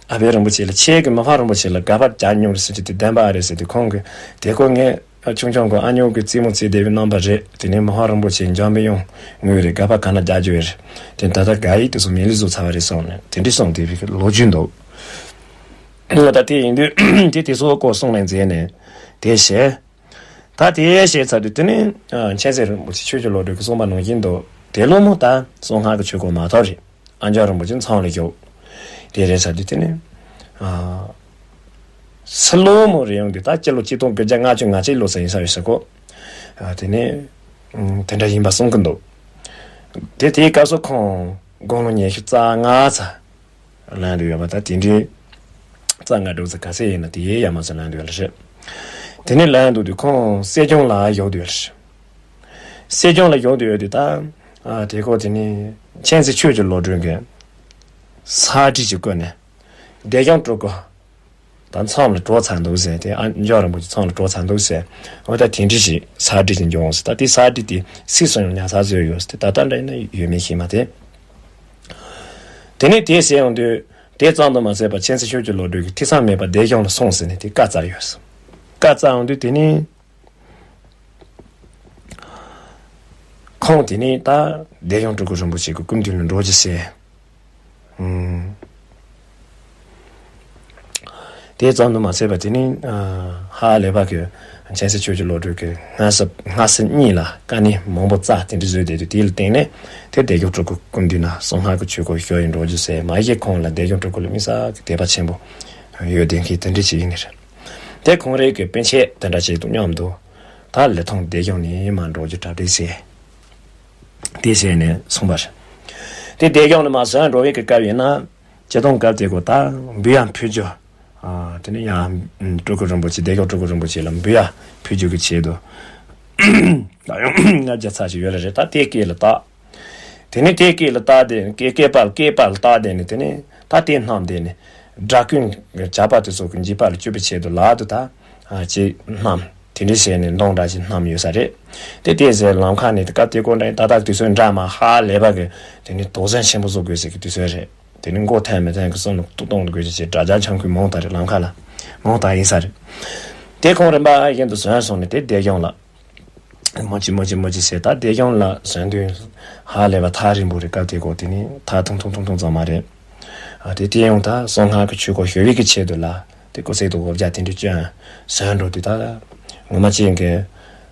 ཨ་པད་རིན་པོ་ཆེ་ལ་ཁྱེད་ཀྱིས་མི་ཕམ་རིན་པོ་ཆེ་ལ་དགག་པ་རྒྱག་མྱོང་རེད་ཟེར་གྱི་དེ་བདེན་པ་རེད་ཟེར་དུས། ཁོང་གིས་དེ་ཁོ་ངས་ཆུང་ཆུང་གི་ཨ་ཉོག་གི་རྩེད་མོ་རྩེ་བསྡད་པའི་རྣམ་པ་རེད། དེ་ནས་མི་ཕམ་རིན་པོ་ཆེ་འཇམ་པའི་དབྱངས་ངོས་རེད། དགག་པ་ག་ན་རྒྱག་རྒྱུ་རེད། དེ་ད་ལྟ་དགག་ཡིག་དེ་ཚོ་མེད་ལུགས་བཟོ་ཚར་བ་རེད་གསུངས་ནས་དེ་འདྲ་གསུངས་བསྡད་པའི་ལོ་རྒྱུས་འདུག་ད་དེ་ཡིན་དུས་དེ་དེ་ཚོ་སྐོར་གསུངས་ནས་མཛད་ནས་དེ་བྱས། ད་དེ་བྱས་ཚར་དུས་དེ་ནས་མཁྱེན་བརྩེ་རིན་པོ་ཆེ་ཆོས་ཀྱི་བློ་གྲོས་ཀྱིས་གསུངས་པ་ནང་བཞིན་དུ་དེ་ལོ་མོ་ད་བསམ་ངན་གྱི་ཆོས་སྐོར་མ་ཐོབ་རེད། ཨ་འཇམ་རིན་པོ་ཆེ་མཚམས་ལ་བཞག་དེ་རེད་ཚར་དུས་དེ་ནས་ཨ་སུ་ལོ་མོ་རེད་ཡོང་དུས་ད་སྤྱི་ལོ་ཆིག་སྟོང་དགུ་བརྒྱ་ལྔ་བཅུ་ང་གཅིག་ལོ་ཙམ་ཡིན་ས་རེད་ཟེར་གོ། ཨ་དེ་ནས་ཨ་དེ་འདྲ་ཡིན་པ་གསུང་གི་འདུག་དེ་དེའི་སྐབས་སུ་ཁོང་དགུང་ལོ་ཉི་ཤུ་རྩ་ལྔ་ཙམ་ལོན་དུ་ཡོད་པ། ད་དེ་འདྲའི་རྩ་ང་གྲུབ་ཚེ་ག་ཚད་ཡིན་ན་དེ་ཡས་ཡ་མ་ཚོ་ལོན་དུ་ཡོད་ལ་རེད། དེ་ནས་ལོན་དུ་དུས་ཁོང་སྲིད་སྐྱོང་ལ་བཞུགས་དུ་ཡོད་རེད། སྲིད་སྐྱོང་ལ་བཞུགས་དུ་ཡོད་དུས་ད་ཨ་དེ་ཁོ་དེ་ནས་མཁྱེན་བརྩེ་ཆོས་ཀྱི་བློ་གྲོས་ཀྱིས་ས་བྲིས་ཀྱི་བསྐུར་ནས་བདེ་སྐྱོང་སྤྲུལ་སྐུ་ད་མཚམས་ལ་འགྲོ་ཚར་འདུག་ཟེར། དེ་ཨ་འཇམ་རིན་པོ་ཆེ་མཚམས་ལ་འགྲོ་ཚར་འདུག་ཟེར། འོ་ད་དེ་འདྲ་ཞིག་ས་བྲིས་ཀྱི་འབྱུང་ཟེར། ད་དེ་ས་བྲིས་དེ་སྲིད་སུ་ཡང་ཉར་ཚར་བཟོས་ཡོད་ཟེར། ད་ལྟ་འདྲ་ཡིན་ན་ཡོད་མེད་ཤེས་མ་ཐལ། དེ་ནས་དེ་ཟེར་ཡོང་དུས་དེ་ཙམ་དུ་མ་ཟད་པར་མཁྱེན་བརྩེ་ཆོས་ཀྱི་བློ་གྲོས་ཀྱིས་ཐེ་ཚོམ་མེད་པར་བདེ་སྐྱོང་ལ་སོང་ཟེར་ནས་དེ་བཀའ་སྩལ་ཡོད་ཟེར། བཀའ་སྩལ་ཡོང་དུས་དེ་ནས་ཁོང་དེ་ནས་ད་བདེ་སྐྱོང་སྤྲུལ་སྐུ་རིན་པོ་ཆེ་གི་སྐུ་མདུན་ལ་འགྲོ་རྒྱུ་ཟེར། ཨུམ། དེ་ཙམ་དུ་མ་ཟད་པར་དེ་ནས་ཨ་ཧ་ལས་པ་གི་མཁྱེན་བརྩེ་ཆོས་ཀྱི་བློ་གྲོས་ཀྱིས་སྔ་ས་སྔ་ས་གཉིས་ལ་དཀའ་གནད་མང་པོ་བརྩམས་དེ་འདྲ་བཟོས་བསྡད་དུས་དེ་ལ་བརྟེན་ནས་དེ་བདེ་སྐྱོང་སྤྲུལ་སྐུ་སྐུ་མདུན་ན་བསམ་ངན་གྱི་ཆོས་སྐོར་ཞུ་ཡི་འགྲོ་རྒྱུ་ཟེར། མ་གཞི་ཁོང་ལ་བདེ་སྐྱོང་སྤྲུལ་སྐུ་ལ་དམིགས་བསལ་གྱི་དད་པ་ཆེན་པོ་ཡོད་བསྡད་མཁན་དེ་འདྲ་ཅིག་ཡིན་ནི་རེད། དེ་ཁོང་རང་གི་པཎ་ཆེན་དེ་འདྲ་ཅིག་དང་མཉམ་དུ་ད་ལི་ཐང་བདེ་སྐྱོང་ནས་མར་འགྲོ་རྒྱུ་གྲ་སྒྲིག་བྱས། དེ་བྱས་ནས་སོང་བ་རེད། དེ་བདེ་སྐྱོང་ནས་མར་ཟུར་འགྲོ་བའི་གི་སྐབས་ཡིན་ན། སྤྱིར་བཏང་སྐབས་དེ་གོ་ད་འབུལ་ཡ་ཕུལ་རྒྱུ། ཨ་དེ་ནས་ཡང་སྤྲུལ་སྐུ་རིན་པོ་ཆེ་བདེ་སྐྱོང་སྤྲུལ་སྐུ་རིན་པོ་ཆེ་ལ་འབུལ་ཡ་ཕུལ་རྒྱུ་གི་ཆེད་དུ། ད་ཡང་ལྔ་བརྒྱ་ཚར་ཞིག་ཡོད་རེད། ད་དེ་སྐེ་ལ་བཏགས། དེ་ནས་དེ་སྐེ་ལ་བཏགས་དེ་སྐེ་སྐེ་པ་ལ་སྐེ་པ་ལ་བཏགས་དེ་ནས་དེ་ནས་ད་དེ་བསྣམས་དེ་ནས་དགྲ་རྐུན་གྱི་ཇག་པ་དེ་ཚོ་གི་འཇིགས་པ་ལས་སྐྱོབ་པའི་ཆེད་དུ་ལག་ཏུ་ད་ཨ་ཅིག་བསྣམས། དེ་འདྲ་བྱས་ནས་མདུང་འདྲ་ཞིག་བསྣམས་ཡོད་ས་རེད། དེ་དེ་ཟེར་ལམ་ཁ་ནས་དེ་སྐབས་དེ་གོ་འདྲ་ད་ལྟ་དུས་ཚོད་འདྲ་མ་ཧ་ལས་པ་གི་དེ་ནས་དོགས་ཟོན་ཆེན་པོ་བཟོ་དགོས་ཟེར་གི་དུས་ཚོད་རེད། དེ་ནས་མགོ་ཐལ་མི་ཐལ་གི་བསམ་བློ་ཏོག་གཏོང་དགོས་ཀྱི་ཅེས་དགྲ་ཇག་འཆམ་མཁན་མང་དར་རེད། ལམ་ཁ་ལ་མང་དར་ཡིན་ས་རེད། དེ་ཁོང་རིམ་པ་བཞིན་དུ་བཟུང་སོང་ནས་དེ་བདེ་སྐྱོང་ལ་མོ་ཅི་མོ་ཅི་མོ་ཅི་ཟེར། ད་བདེ་སྐྱོང་ལ་བཟུང་དུས་ཧ་ལས་པ་ཐག་རིང་པོ་རེད། སྐབས་དེ་གོ་དེ་ནས་ཐག་ཐུང་ཐུང་ཐུང་ཐུང་ཙམ་མ་རེད། ཨ་དེ་དེ་ཡང་ད་བསམ་ངན་གྱི་ཆོས་སྐོར་ཞུ་བའི་གི་ཆེད་དུ་ལ་དེ་སྐུ་ཚེ་དུ་འོ་བརྒྱ་དེ་འདྲ་བསྐྱོན་བཟུང་འགྲོ་དུས་ད་ངོ་མ་ཅན་གྱི་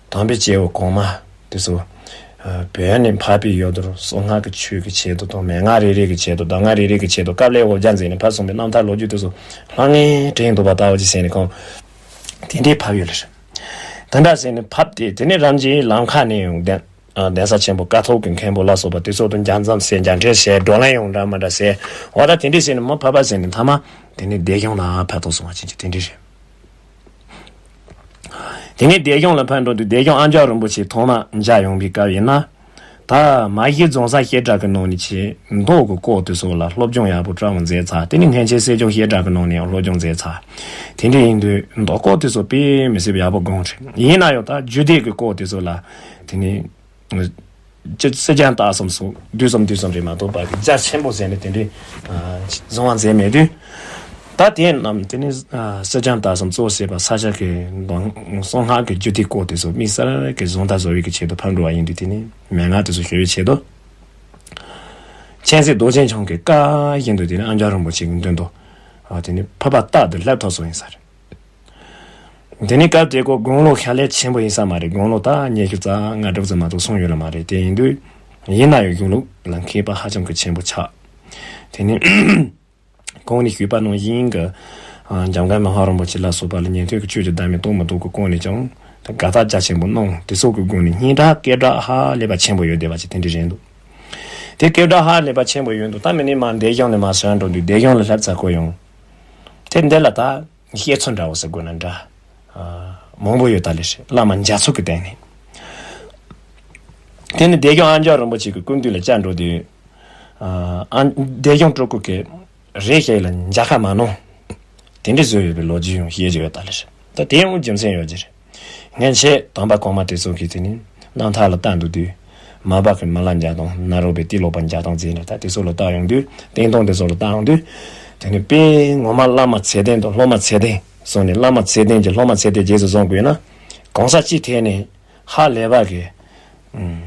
དམ་པའི་སྐྱེ་བོ་གོང་མ་དེ་ཚོ་ཨ་བོད་ནས་འཕགས་པའི་ཡུལ་དུ་བསམ་ངན་གྱི་ཆོས་ཀྱི་ཆེད་དུ་དང་མན་ངག་རེ་རེ་གི་ཆེད་དུ་གདམས་ངག་རེ་རེ་གི་ཆེད་དུ་དཀའ་ལས་འོ་བརྒྱ་མཛད་ནས་ཕར་སོང་པའི་རྣམ་ཐར་ལོ་རྒྱུས་དེ་ཚོ་ལྷང་ངེ་དྲན་འདུག་པ་ལྟ་བུ་ཅིག་ཟེར་ནས་ཁོང་དེ་འདྲའི་ཕབ་ཡོད་ལ། དེ་འདྲ་ཟེར་ནས་ཕབ་སྟེ་དེ་ནས་རིམ་གྱིས་ལམ་ཁ་ནས་ཡོང་གདན་ཨ་གདན་ས་ཆེན་པོ་ཀཿཐོག་གི་མཁན་པོ་ལ་སོགས་པ་དེ་ཚོ་དང་རྒྱ་མཚམས་བྱས་རྒྱ་འཕྲད་བྱས་བགྲོ་གླེང་ཡང་འདྲ་མི་འདྲ་བྱས། འོ་ད་དེ་འདྲས་བྱས་ནས་མར་ཕབ་པ་ཟེར་ནས་མཐའ་མ་དེ་ནས་བདེ་སྐྱོང་ལ་ཕེབས་ཐུབ་སོང་བ་ཅན་གྱི་དེ་འདྲས་རེད། དེ་ནས་བདེ་སྐྱོང་ལ་ཕེབས་འགྲོ་དུས་བདེ་སྐྱོང་ཨ་འཇམ་རིན་པོ་ཆེ་ཐོག་མ་མཇལ་ཡོང་བའི་སྐབས་ཡིན་ན། ད་མ་གཞི་རྫོང་གསར་བཤད་གྲྭ་གི་ནང་ནས་ཆེ་མདོ་གི་སྐོར་དེ་ཚོ་ལ་སློབ་སྦྱོང་ཡག་པོ་འདྲ་བོ་མཛད་ཚར། དེ་ནས་སྔོན་ཆད་སྲིད་སྐྱོང་བཤད་གྲྭ་གི་ནང་ནས་ཡང་སློབ་སྦྱོང་མཛད་ཚར། དེ་འདྲ་ཡིན་དུས་མདོ་སྐོར་དེ་ཚོ་དཔེ་མི་སྲིད་པ་ཡག་པོ་དགོངས་ཏེ། ཡིན་ན་ཡང་ད་རྒྱུད་སྡེ་གི་སྐོར་དེ་ཚོ་ལ་དེ་ནས་སྤྱི་སྤྱི་རྐྱང་བཏགས་སམ་སོགས་བསྡུས་སམ་བསྡུས་སམ་རེད་མ་གཏོགས་པ་གི་རྒྱ་ཆེན་པོ་ཟེར་ནས་དེ་འདྲའི་ཨ་བཟུང་བ་མཛད་མེད་དུས། ད་དེ་རྣམས་དེ་ནི་ཨ་སྤྱི་རྐྱང་བཏགས་སམ་གཙོ་བྱས་པ་ས་སྐྱ་གི་མདོ་གསང་སྔགས་ཀྱི་རྒྱུད་སྡེ་སྐོར་དེ་ཚོ་དམིགས་བསལ་གྱི་བཟུང་ཐབས་བཟོ་བའི་གི་ཆེད་དུ་ཕར་འགྲོ་བ་ཡིན་དུས། དེ་ནི་མན་ངག་དེ་ཚོ་ཞུ་བའི་ཆེད་དུ། མཁྱེན་བརྩེ་རྡོ་རྗེ་འཆང་གིས་བཀའ་བཞིན་དུ་དེ་ནི་ཨ་འཇམ་རིན་པོ་ཆེ་གི་མདུན་དུ་ཨ་དེ་ནི་ཕུར་པ་རྟག་ཏུ་སླེབས་ཐུབ་སོང་ཡིན་ས་རེད། དེ་ནས་སྐབས་དེ་ཁོ་དགུང་ལོ་ཧ་ལས་ཆེན་པོ་ཡིན་ས་མ་རེད། དགུང་ལོ་ད་ཉི་ཤུ་རྩ་ལྔ་དྲུག་ཙམ་མ་གཏོགས་སོང་ཡོད་ལ་མ་རེད། དེ་ཡིན་དུས་ཡིན་ན་ཡང་གཞུང་ལུགས་ལ་མཁས་པ་ཧ་ཅང་གི་ཆེན་པོ་ཆགས། དེ་ནས་གོང་ནས་ཞུས་པ་ནང་བཞིན་གྱི་ཨ་འཇམ་མགོན་མི་ཕམ་རིན་པོ་ཆེ་ལ་སོགས་པ་ལ་ཉན་ཐོས་ཀྱི་ཆོས་ཀྱི་བདག་མེད་རྟོགས་མི་ཐུབ་ཀྱི་སྐོར་ནས་ཀྱང་དགའ་རྟགས་རྒྱ་ཆེན་པོ་གནང་། དེ་སོགས་ཀྱི་སྒོ་ནས་སྙན་གྲགས་སྐད་གྲགས་ཧ་ལས་པ་ཆེན་པོ་ཡོད་བསྡད་པ་ཅིག་དེ་འདྲ་རེད་འདུག་དེ་སྐད་གྲགས་ཧ་ལས་པ་ཆེན་པོ་ཡོད་འདུག་ད་མི་ནི་མ་བདེ་སྐྱོང་ནས་མ་བཟུང་འགྲོ་དུས་བདེ་སྐྱོང་ལ་སླེབས་ཚར་གོ་ཡོང་། དེ་འདི་ལ་ད་བཤད་ཚུལ་འདྲ་བོ་ཟེར་དགོས་ན་འདྲ། ཨ་མང་པོ་ཡོད་ད་ལས་བླ་མ་མཇལ་ཚུལ་གྱི་སྟེང་ནས། དེ་ནི་བདེ་སྐྱོང་ཨ་འཇམ་རིན་པོ་ཆེ་གི་སྐུ་མདུན་ལ་བཅར་འགྲོ་དུས། ཨ་ཨ་བདེ་སྐྱོང་སྤྲུལ་སྐུ་གིས་རེ་ཞིག་ལ་མཇལ་ཁ་མ་གནང་། དེ་འདྲ་བཟོས་ཡོད་པའི་ལོ་རྒྱུས་ཡང་བཤད་ཀྱི་ཡོད་ད་ལས། ད་དེ་ཡང་རྒྱུ་མཚན་ཡོད་ཀྱི་རེད། སྔན་ཆད་དམ་པ་གོང་མ་དེ་ཚོ་གིས་དེ་ནི་རྣམ་ཐར་ལ་བལྟ་འདུག་དུས། མ་པ་གི་མི་ལ་མཇལ་དང་ནཱ་རོ་པའི་ཏི་ལོ་པ་མཇལ་དང་ཟེར་ནས་ད་དེ་ཚོ་ལ་བལྟ་ཡོང་དུས། བསྟན་སྟངས་དེ་ཚོ་ལ་བལྟ་ཡོང་དུས། དེ་ནི་དཔེ་ངོ་མ་བླ་མ་ཚད་ལྡན་དང་སློབ་མ་ཚད་ལྡན་སོང་ནས། བླ་མ་ཚད་ལྡན་གྱི་སློབ་མ་ཚད་ལྡན་རྗེས་སུ་བཟུང་དགོས་ན། གང་ཟག་སྤྱི་ཐད་ནས་ཧ་ལས་པ་གི་ཨུམ་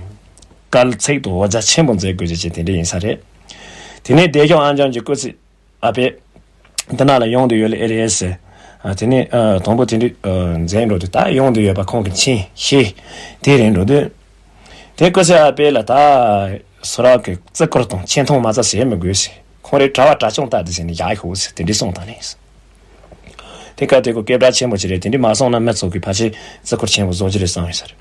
དཀའ་ཚེགས་དང་འོ་བརྒྱལ་ཆེན་པོ་མཛད་དགོས་ཀྱི་ཅིག་དེ་འདྲ་ཡིན་ས་རེད། དེ་ནས་བདེ་སྐྱོང་ཨང་རྒྱལ་གྱི་སྐུ་ཚེ་ཨ་ཕས་འདི་ན་ལ་ཡོང་དུ་ཡོད་ལེ་ཨེ་རེད་ཟེར། ཨ་དེ་ནས་ཨ་དང་པོ་དེ་འདྲ་ཨ་མཛད་འགྲོ་དུས། ད་ཡོང་དུ་ཡོད་པ་ཁོང་གི་མཁྱེན་ཤེས་དེ་རེད་འགྲོ་དུས། དེ་སྐུ་ཚེ་ཨ་ཕས་ལ་ད་སོ་ར་གི་བརྩི་བཀུར་དང་ཆེ་མཐོང་མ་རྩ་ཟེར་མི་དགོས་ཟེར། ཁོང་རའི་གྲྭ་བ་གྲྭ་ཆུང་ལྟ་དུ་ཟེར་ནས་བཞག་ཤོག་ཟེར། དེ་འདྲ་གསུངས་བཏང་ནས། དེ་སྐབས་དེ་ཁོ་སྐད་གྲགས་ཆེན་པོ་ཅིག་རེད། དེ་འདྲ་མ་གསུངས་ན་མི་ཚོ་གིས་ཕལ་ཆེར་བརྩི་བཀུར་ཆེན་པོ་བཟོ་རྒྱུ་རེད་བསམ་ཡོད་ས་རེད།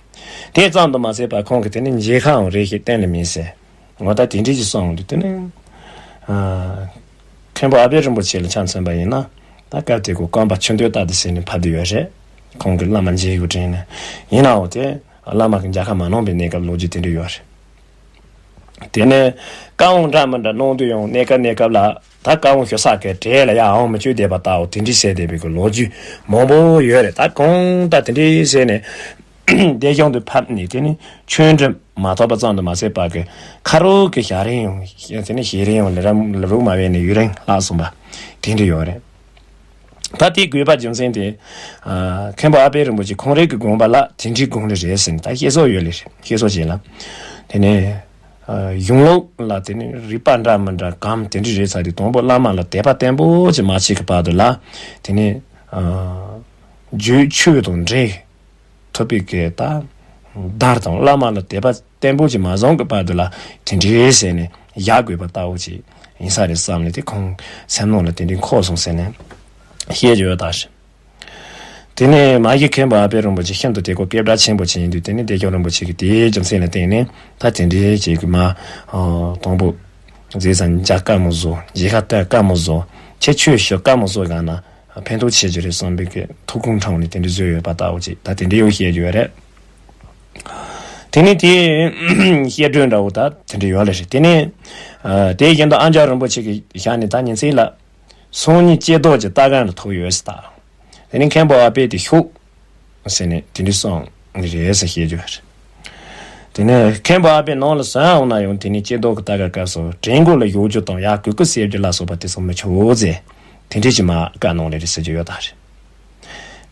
དེ་ཙམ་དུ་མ་ཟད་པར་ཁོང་གིས་དེ་ནི་མཇལ་ཁའང་རེ་ཞིག་གཏན་ལ་མེད་ཟེར། ངོ་ད་དེ་འདྲ་ཞིག་གསུངས་འདུག་དེ་ནི་ཨ་མཁན་པོ་ཨ་པད་རིན་པོ་ཆེ་ལ་ཆ་མཚོན་པ་ཡིན་ན། ད་སྐབས་དེ་ཁོ་རྐང་པ་ཆུ་འདོད་ལྟ་དུ་ཟེར་ནས་ཕབ་བསྡད་ཡོད་རེད། ཁོང་གིས་བླ་མ་མཇལ་ཡོད་དྲན་ནས། ཡིན་ནའང་དེ་བླ་མ་གིས་མཇལ་ཁ་མ་གནང་པའི་གནས་སྐབས་ལོ་རྒྱུས་དེ་འདྲ་ཡོད་རེད། དེ་ནས་བཀའ་དབང་འདྲ་མི་འདྲ་གནང་དུས་ཡང་གནས་སྐབས་གནས་སྐབས་ལ། ད་བཀའ་དབང་ཞུ་ས་གི་གྲལ་ལ་ཡར་འོང་མི་བཅུག་བསྡད་པ་ལྟ་བུ་དེ་འདྲ་བྱས་བསྡད་པའི་གི་ལོ་རྒྱུས་མང་པོ་ཡོད་རེད། ད་གང་ལྟར་དེ་འདྲ་བྱས་ནས་བདེ་སྐྱོང་དུ་ཕབ་ནས། དེ་ནི་ཆོས་འབྲེལ་མ་ཐོབ་པ་ཙམ་དུ་མ་ཟད་པ་གི་ཁ་རོག་གི་ཞག་རིང་ཡང་། དེ་ནི་ཞིག་རིང་ཡང་ལ་རབས་ལ་རུག་མ་བས་ནས་ཡུན་རིང་ལྷག་སོང་བ་དེ་འདྲ་ཡོད་རེད། ད་དེའི་དགོས་པ་རྒྱུ་མཚན་དེ། ཨ་མཁན་པོ་ཨ་པད་རིན་པོ་ཆེ་ཁོང་རང་གི་དགོངས་པ་ལ་དེ་འདྲའི་དགོངས་ལ་རེད་ཟེར་ནས་ད་བཤད་སྲོལ་ཡོད་ལེ་རེད། བཤད་སྲོལ་བྱས་ལ། དེ་ནས་ཨ་གཞུང་ལུགས་ལ་དེ་ནས་རིགས་པ་འདྲ་མི་འདྲ་གམ་དེ་འདྲ་རེད་ཚ་དེ། དང་པོ་བླ་མ་ལ་དད་པ་བརྟན་པོ་ཅིག་མ་བྱས་ཀྱི་བར་དུ་ལ། དེ་ནས་ཨ་རྒྱུད་ཆོས་དང་འབྲེལ་ཐུབ་པའི་གི་ད་བརྡ་དང་། བླ་མ་ལ་དད་པ་བརྟན་པོ་ཅིག་མ་བཟུང་གི་བར་དུ་ལ་དེ་འདྲའི་ཟེར་ནས་བཞག་དགོས་པ་ལྟ་བུ་ཅིག་ཡིན་ས་རེད་བསམ་ནས། དེ་ཁོང་སེམས་ནང་ལ་དེ་འདྲའི་འཁོར་སོང་ཟེར་ནས་བཤད་ཀྱི་ཡོད་ད་ཞེས། དེ་ནས་མ་གཞི་མཁན་པོ་ཨ་པད་རིན་པོ་ཆེ་ཤིན་ཏུ་དེ་ཁོ་སྐད་གྲགས་ཆེན་པོ་ཅིག་ཡིན་དུས། དེ་ནས་བདེ་སྐྱོང་རིན་པོ་ཆེ་གིས་དེའི་རྒྱུ་མཚན་ལ་བརྟེན་ནས། ད་དེ་འདྲའི་ཅིག་གི་མ་ཨ་དང་པོ་མཛད་ས་མཇལ་དཀའ་མོ་བཟོ། མཇལ་ཁ་བསྟན་དཀའ་མོ་བཟོ། ཁྱེད་ཆོས་ཞུ་དཀའ་མོ་བཟོ་ག་ན་ཕན་ཐོགས་ཆེ་རྒྱུ་རེད་བསམ་པའི་གི་ཐུགས་དགོངས་དྲངས་ནས་དེ་འདྲ་བཟོས་ཡོད་པ་ལྟ་བུ་ཅིག་ད་དེ་འདྲའི་ཡང་བཤད་རྒྱུ་ཡོད་རེད། དེ་ནས་དེའི་བཤད་སྒྲོས་འདྲ་བོ་ད་དེ་འདྲ་ཡོད་ལེ་རེད། དེ་ནས་ཨ་དེ་བཞིན་དུ་ཨ་མཇལ་རིན་པོ་ཆེ་གི་ཞལ་ནས་ད་ཉིན་མཚན་ལ་སང་ཉིན་ཀྱེ་རྡོར་གྱི་ལྟ་ག་ལ་ཐུག་ཡོད་ཟེར་ད། དེ་ནས་མཁན་པོ་ཨ་པད་དེ་ཤོག་ཟེར་ནས་དེ་འདྲ་གསུངས་ནི་རེད་ཟེར་བཤད་རྒྱུ་རེད། དེ་ནས་མཁན་པོ་ཨ་པད་ནང་ལ་སོང་འོང་ན་ཡང་། དེ་ནས་ཀྱེ་རྡོར་གྱི་ལྟ་ག་སྐབས་སུ་གྲལ་མགོ་ལ་བཞུགས་རྒྱུ་དང་ཡར་གུས་བཀུར་སེལ་རྒྱུ་ལ་སོགས་པ་དེ་ཚོ་མི་ཆོག་ཟེར། དེ་འདྲ་ཅིག་མ་བཀའ་གནང་ལེ་རེད་ཟེར་རྒྱུ་ཡོད་ད་རེད།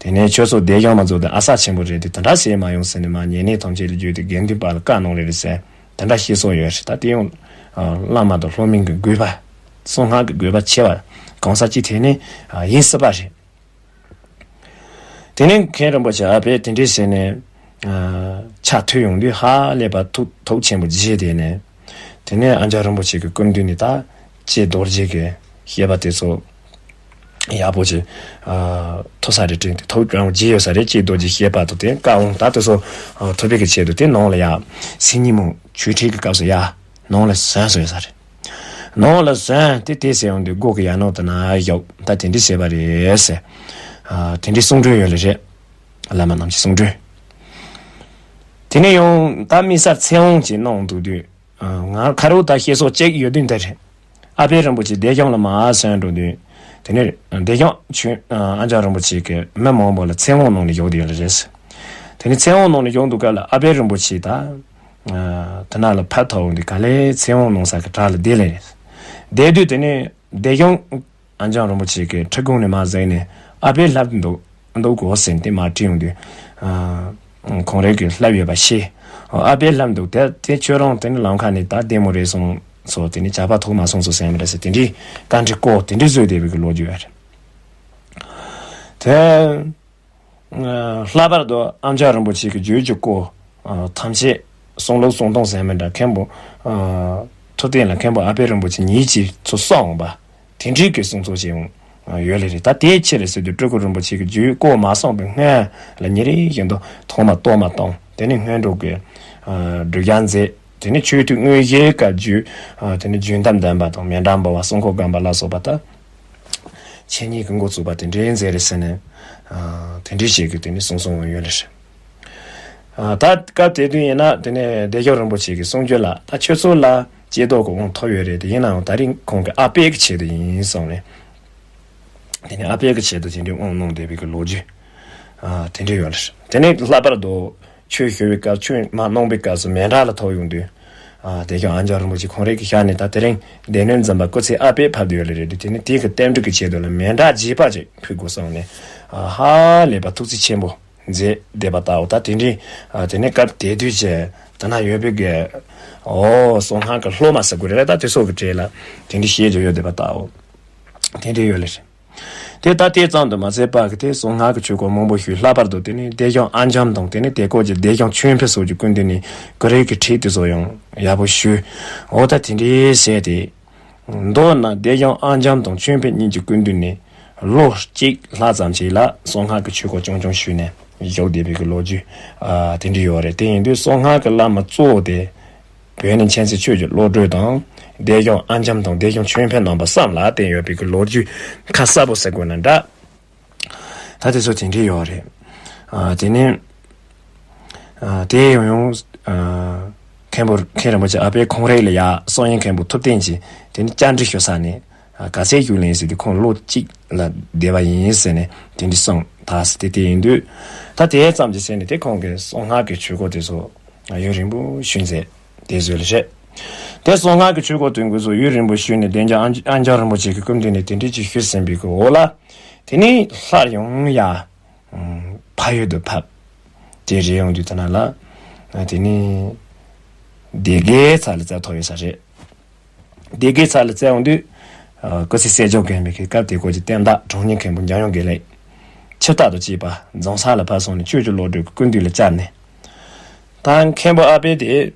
དེ་ནས་ཁྱོད་ཚོ་བདེ་སྐྱོང་མ་རྫོགས་དེ་ཨ་ས་ཆེན་པོ་རེད་དེ། དེ་འདྲ་བྱེད་མ་ཡོང་ཟེར་ནས་མ་ཉེ་གནས་ཐམས་ཅད་ལ་བརྗོད་དེ། དགེ་འདུན་པ་ལ་བཀའ་གནང་ལེ་རེད་ཟེར། དེ་འདྲ་བཤད་སྲོལ་ཡོད་རེད། ད་དེ་ཡང་ཨ་བླ་མ་དང་སློབ་མའི་གི་དགོས་པ། གསང་སྔགས་ཀྱི་དགོས་པ་ཆེ་བ་གང་ཟག་སྤྱི་ཐད་ནས་ཨ་ཡིན་སྲིད་པ་རེད། དེ་ནས་མཁན་རིན་པོ་ཆེ་ཨ་པས་དེ་འདྲས་བྱས་ནས་ཨ་ཕྱག་མཐུད་ཡོང་དུས་ཧ་ལས་པ་ཐུགས་ཐུགས་ཆེན་པོ་བརྗེད་དེ་ནས། དེ་ནས་ཨ་མཇལ་རིན་པོ་ཆེ་གི་སྐུ་མདུན་ནས་ད་ཀྱེ་རྡོར་རྗེ་གི་བཤད་པ་དེ་ཚོ་ཡག་པོ་ཅིག་ཨ་ཐོས་ས་རེད་དྲན་ཏེ། ཐུགས་ཀྱང་བརྗེད་ཡོད་ས་རེད། ཀྱེ་རྡོར་རྗེ་བཤད་པ་དང་དེ་བཀའ་དབང་ད་དེ་ཚོ་ཨ་ཐོས་པའི་གི་ཆེད་དུ་དེ་ནང་ལ་ཡ་སེམས་ཉིན་མོ་ཆོས་ཁྲིད་ཀྱི་སྐབས་སུ་ཡ་ནང་ལ་སོན་སོང་ཡོད་ས་རེད། ནང་ལ་སོན་ཏེ་དེ་ཟེར་ཡོང་དུས་སྒོ་གི་ཡར་ནང་དུ་ན་བཞག་ད་དེ་འདྲས་བྱས་པ་རེད་ཟེར། ཨ་དེ་འདྲས་གསུང་གྲོས་ཡོད་ལེ་རེད། བླ་མ་རྣམས་ཀྱི་གསུང་གྲོས། དེ་ནས་ཡང་ད་དམིགས་བསལ་ཚེ་དབང་ཅིག་གནང་འདུག་དུས། ཨ་ང་ཁ་རོག་ད་བཤད་སྲོལ་གཅིག་ཡོད་དུས་འདི་རེད། ཨ་པད་རིན་པོ་ཆེ་བདེ་སྐྱོང་ལ་མར་སོན་འགྲོ་དུས། དེ་ནས་བདེ་སྐྱོང་ཆོས་ཨ་མཇལ་རིན་པོ་ཆེ་གི་མི་མང་པོ་ལ་ཚེ་དབང་གནང་ནས་བཞག་བསྡད་ཡོད་ལེ་རེད། དེ་ནས་ཚེ་དབང་གནང་ནས་བཞག་འདུག་སྐབས་ལ་ཨ་པད་རིན་པོ་ཆེ་ད་ཨ་དེ་ན་ལ་ཕར་ཐོག་འདི་ག་ལེ་ཚེ་དབང་གནང་ས་གི་བྲག་ལ་བསྡད་ལེ་རེད། བསྡད་དུས་དེ་ནས་བདེ་སྐྱོང་ཨ་མཇལ་རིན་པོ་ཆེ་གི་ཁྲི་གུང་ནས་མར་གཟིགས་ནས། ཨ་པད་ལྷབ་འདུག་འདུག་གོ་ཟེར་ཏེ་མར་དྲིས་ཡོང་དུས། ཨ་ཁོང་རང་གིས་ལྷབ་ཡོད་པ་ཤེས། ཨ་པད་ལྷབ་འདུག་དེ་དེ་ཁྱོད་རང་དེ་ནི་ལམ་ཁ་ནས་ད་བདེ་མོ་རེད་སོང་ཚོ། དེ་ནི་ཇག་པ་ཐུག་མ་སོང་ཚོ་ཟེར་མི་འདྲ་ཟེར། དེ་འདྲའི་བཀའ་འདྲི་སྐོར་དེ་འདྲ་བཟོས་བསྡད་པའི་གི་ལོ་རྒྱུས་རེད། དེ། ལྷག་པར་དུ་ཨ་མཇལ་རིན་པོ་ཆེ་གི་རྒྱུད་ཀྱི་སྐོར་ཐམས་ཅད་གསུང་ལུགས་གསུང་སྟངས་ཟེར་མི་འདྲ། མཁན་པོ་ཐུབ་བསྟན་ལ་མཁན་པོ་ཨ་པད་རིན་པོ་ཆེ་ཉིད་ཀྱིས་ཚུར་གསུངས་པ་དེ་འདྲའི་གི་གསུང་ཚུལ་ཞིག་ཡོད་ལེ་རེད། ད་དེའི་ཕྱིར་ཟེར་དུས་སྤྲུལ་སྐུ་རིན་པོ་ཆེ་གི་རྒྱུད་སྐོར་མ་གསུངས་པའི་སྔོན་ལ་ཉིན་རེ་བཞིན་དུ་ཐོག་མ་གཏོར་མ་བཏང་། དེ་ནས་སྔོན་འགྲོ་གི་སྒྲུབ་ཡག་མཛད། དེ་ནས་ཆོས་དུས་དངོས་གཞིའི་སྐབས་རྒྱུད་དེ་ནས་རྒྱུད་གདམས་གདམས་པ་དང་། མཎྜལ་འབུལ་བ། སྲུང་འཁོར་བསྒོམ་པ་ལ་སོགས་པ་ད་འཆད་ཉན་གྱི་འགོ་བཙུགས་པ་དེ་འདྲའི་མཛད་རེད་ཟེར་ནས། ཨ་དེ་འདྲའི་ཞིག་གི་དེ་ནས་གསུང་གསུང་ཡོད་ལེ་རེད། ཨ་ད་སྐབས་དེ་དུས་ཡིན་ན་དེ་ནས་བདེ་སྐྱོང་རིན་པོ་ཆེ་གི་གསུང་རྒྱུན་ལ། ད་ཁྱོད་ཚོ་ལ་ཀྱེ་རྡོར་གྱི་དབང་ཐོབ་ཡོད་རེད་དེ། ཡིན་ནའང་ད་རིང་ཁོང་གི་ཨ་ཕའི་གི་ཆེད་དུ་ཡིན་གསུངས་ནས། དེ་ནས་ཨ་ཕའི་གི་ཆེད་དུ་དེ་འདྲའི་དབང་གནང་བསྡད་པའི་གི་ལོ་རྒྱུས་ཨ་དེ་འདྲ་ཡོད་ལེ་རེད། དེ་ནས་ལྷག་པར་དུ་ཆོས་ཞུ་བའི་སྐབས། ཆོས་མ་གནང་པའི་སྐབས་སུ་མཎྜལ་ལ་ཐོག་ཡོང་དུས། ཨ་བདེ་སྐྱོང་ཨ་འཇམ་རིན་པོ་ཆེ་ཁོང་རང་གི་ཞལ་ནས་ད་དེ་རིང་སྡེ་སྣོད་འཛིན་པ་སྐུ་ཚེ་ཨ་ཕས་ཕབ་བསྡད་ཡོད་ལེ་རེད་དེ། དེ་ནི་དེ་གི་རྟེན་འབྲེལ་གྱི་ཆེད་དུ་ལ་མཎྜལ་རྒྱས་པ་ཅིག་ཕུལ་དགོས་བསམས་ནས། ཨ་ཧ་ལས་པ་ཐུགས་རྗེ་ཆེན་པོ་མཛད་བསྡད་པ་ལྟ་བུ། ད་དེ་འདྲའི་ཨ་དེ་ནས་སྐབས་དེ་དུས་ཀྱི་ད་ན་ཡོད་པའི་གི་ཨོ་གསང་སྔགས་ཀྱི་སློབ་མ་ཟེར་དགོས་རེད་ལ། ད་དེ་ཚོ་གི་གྲས་ལ་དེ་འདྲའི་བཤད་རྒྱུ་ཡོད་བསྡད་པ་ལྟ་བུ། དེ་འདྲའི་ཡོད་ལེ་རེད། དེ་ད་དེ་ཙམ་དུ་མ་ཟད་པ་གི་དེ་གསང་སྔགས་ཀྱི་ཆོས་སྐོར་མང་པོ་ཞུས། ལྷག་པར་དུ་དེ་ནི་བདེ་སྐྱོང་ཨ་འཇམ་དང་དེ་ནི་དེ་སྐོར་གྱི་བདེ་སྐྱོང་ཆོས་འཕེལ་སོགས་ཀྱི་སྐུ་མདུན་ནས་ཀུ་རེ་གི་ཁྲིད་དེ་ཚོ་ཡང་ཡག་པོ་ཞུས། འོ་ད་དེ་འདྲའི་བྱས་ཏེ། མདོར་ན་བདེ་སྐྱོང་ཨ་འཇམ་དང་ཆོས་འཕེལ་གཉིས་ཀྱི་སྐུ་མདུན་ནས་ལོ་གཅིག་ལྷག་ཙམ་ཞིག་ལ་གསང་སྔགས་ཀྱི་ཆོས་སྐོར་རྐྱང་རྐྱང་ཞུས་ནས་བཞུགས་བསྡད་པའི་གི་ལོ་རྒྱུས་ཨ་དེ་འདྲ་ཡོད་རེད། དེ་ཡིན་དུས་གསང་སྔགས་ཀྱི་བླ་མ་གཙོ་བོ་དེ་བོད་ནས་མཁྱེན་བརྩེ་ཆོས་ཀྱི་བློ་གྲོས་དང་བདེ་སྐྱོང་ཨ་འཇམ་དང་བདེ་སྐྱོང་ཆོས་འཕེལ་རྣམ་པ་གསུམ་ལ་བརྟེན་ཡོད་པའི་གི་ལོ་རྒྱུས་ཁ་གསལ་པོ་ཟེར་དགོས་ན་འདྲ། ད་དེ་ཚོ་དེ་འདྲ་ཡོད་རེད། ཨ་དེ་ནས་ཨ་དེ་ཡང་ཡང་ཨ་མཁན་པོ་མཁན་རིན་པོ་ཆེ་ཨ་ཕས་ཁོང་རང་ལ་ཡ་གསང་བའི་མཁན་པོ་ཐུབ་བསྟན་གྱིས་དེ་ནས་བཅར་འདྲི་ཞུ་ས་ནས། ཨ་ག་ཚད་བཞུགས་ལེན་ཟེར་དུས་ཁོང་ལོ་གཅིག་ལ་བསྡད་པ་ཡིན་ཟེར་ནས་དེ་འདྲ་གསུངས། ད་དེ་དེ་ཡིན་དུས་ད་དེ་ཙམ་གྱིས་ཟེར་ནས་དེ་ཁོང་གི་གསང་སྔགས་ཀྱི་ཆོས་སྐོར་དེ་ཚོ་ཡུན་རིང་པོ་ཞུས་མཛད་དེ་བཟོས་ལ་བཤད། དེ་གསང་སྔགས་ཀྱི་ཆོས་སྐོར་དོན་དགོས་སུ་ཡུན་རིང་པོ་ཞུས་ནས་བདེ་སྐྱོང་ཨ་འཇམ་རིན་པོ་ཆེ་གི་སྐུ་མདུན་ནས་དེ་འདྲ་ཅིག་ཞུས་ཟིན་པའི་གི་འོག་ལ། དེ་ནས་སླར་ཡང་ཡ་ཕ་ཡུལ་དུ་ཕེབས། དེ་རེད་ཡོང་དུས་ད་ན་ལ་དེ་ནས་སྡེ་དགེ་ཚལ་ལ་བཙལ་ཐུབ་ཡོད་ས་རེད། སྡེ་དགེ་ཚལ་ལ་བཙལ་ཡོང་དུས། ཨ་སྐུ་ཚེ་སྲས་སྐྱོང་མགོན་པོ་གི་སྐབས་དེ་སྐོར་གྱི་བསྟན་བདག་གྲོང་ཉིད་མཁན་པོ་འཇམ་དབྱངས་དགེ་ལེགས། ཆིབས་རྟ་དང་བཅས་པ་རྫོང་སར་ལ་ཕར་སོང་ནས་ཆོས་ཀྱི་བློ་གྲོས་ཀྱི་སྐུ་མདུན་ལ་བཅར་ནས། ད་མཁན་པོ་ཨ་ཕས་དེ།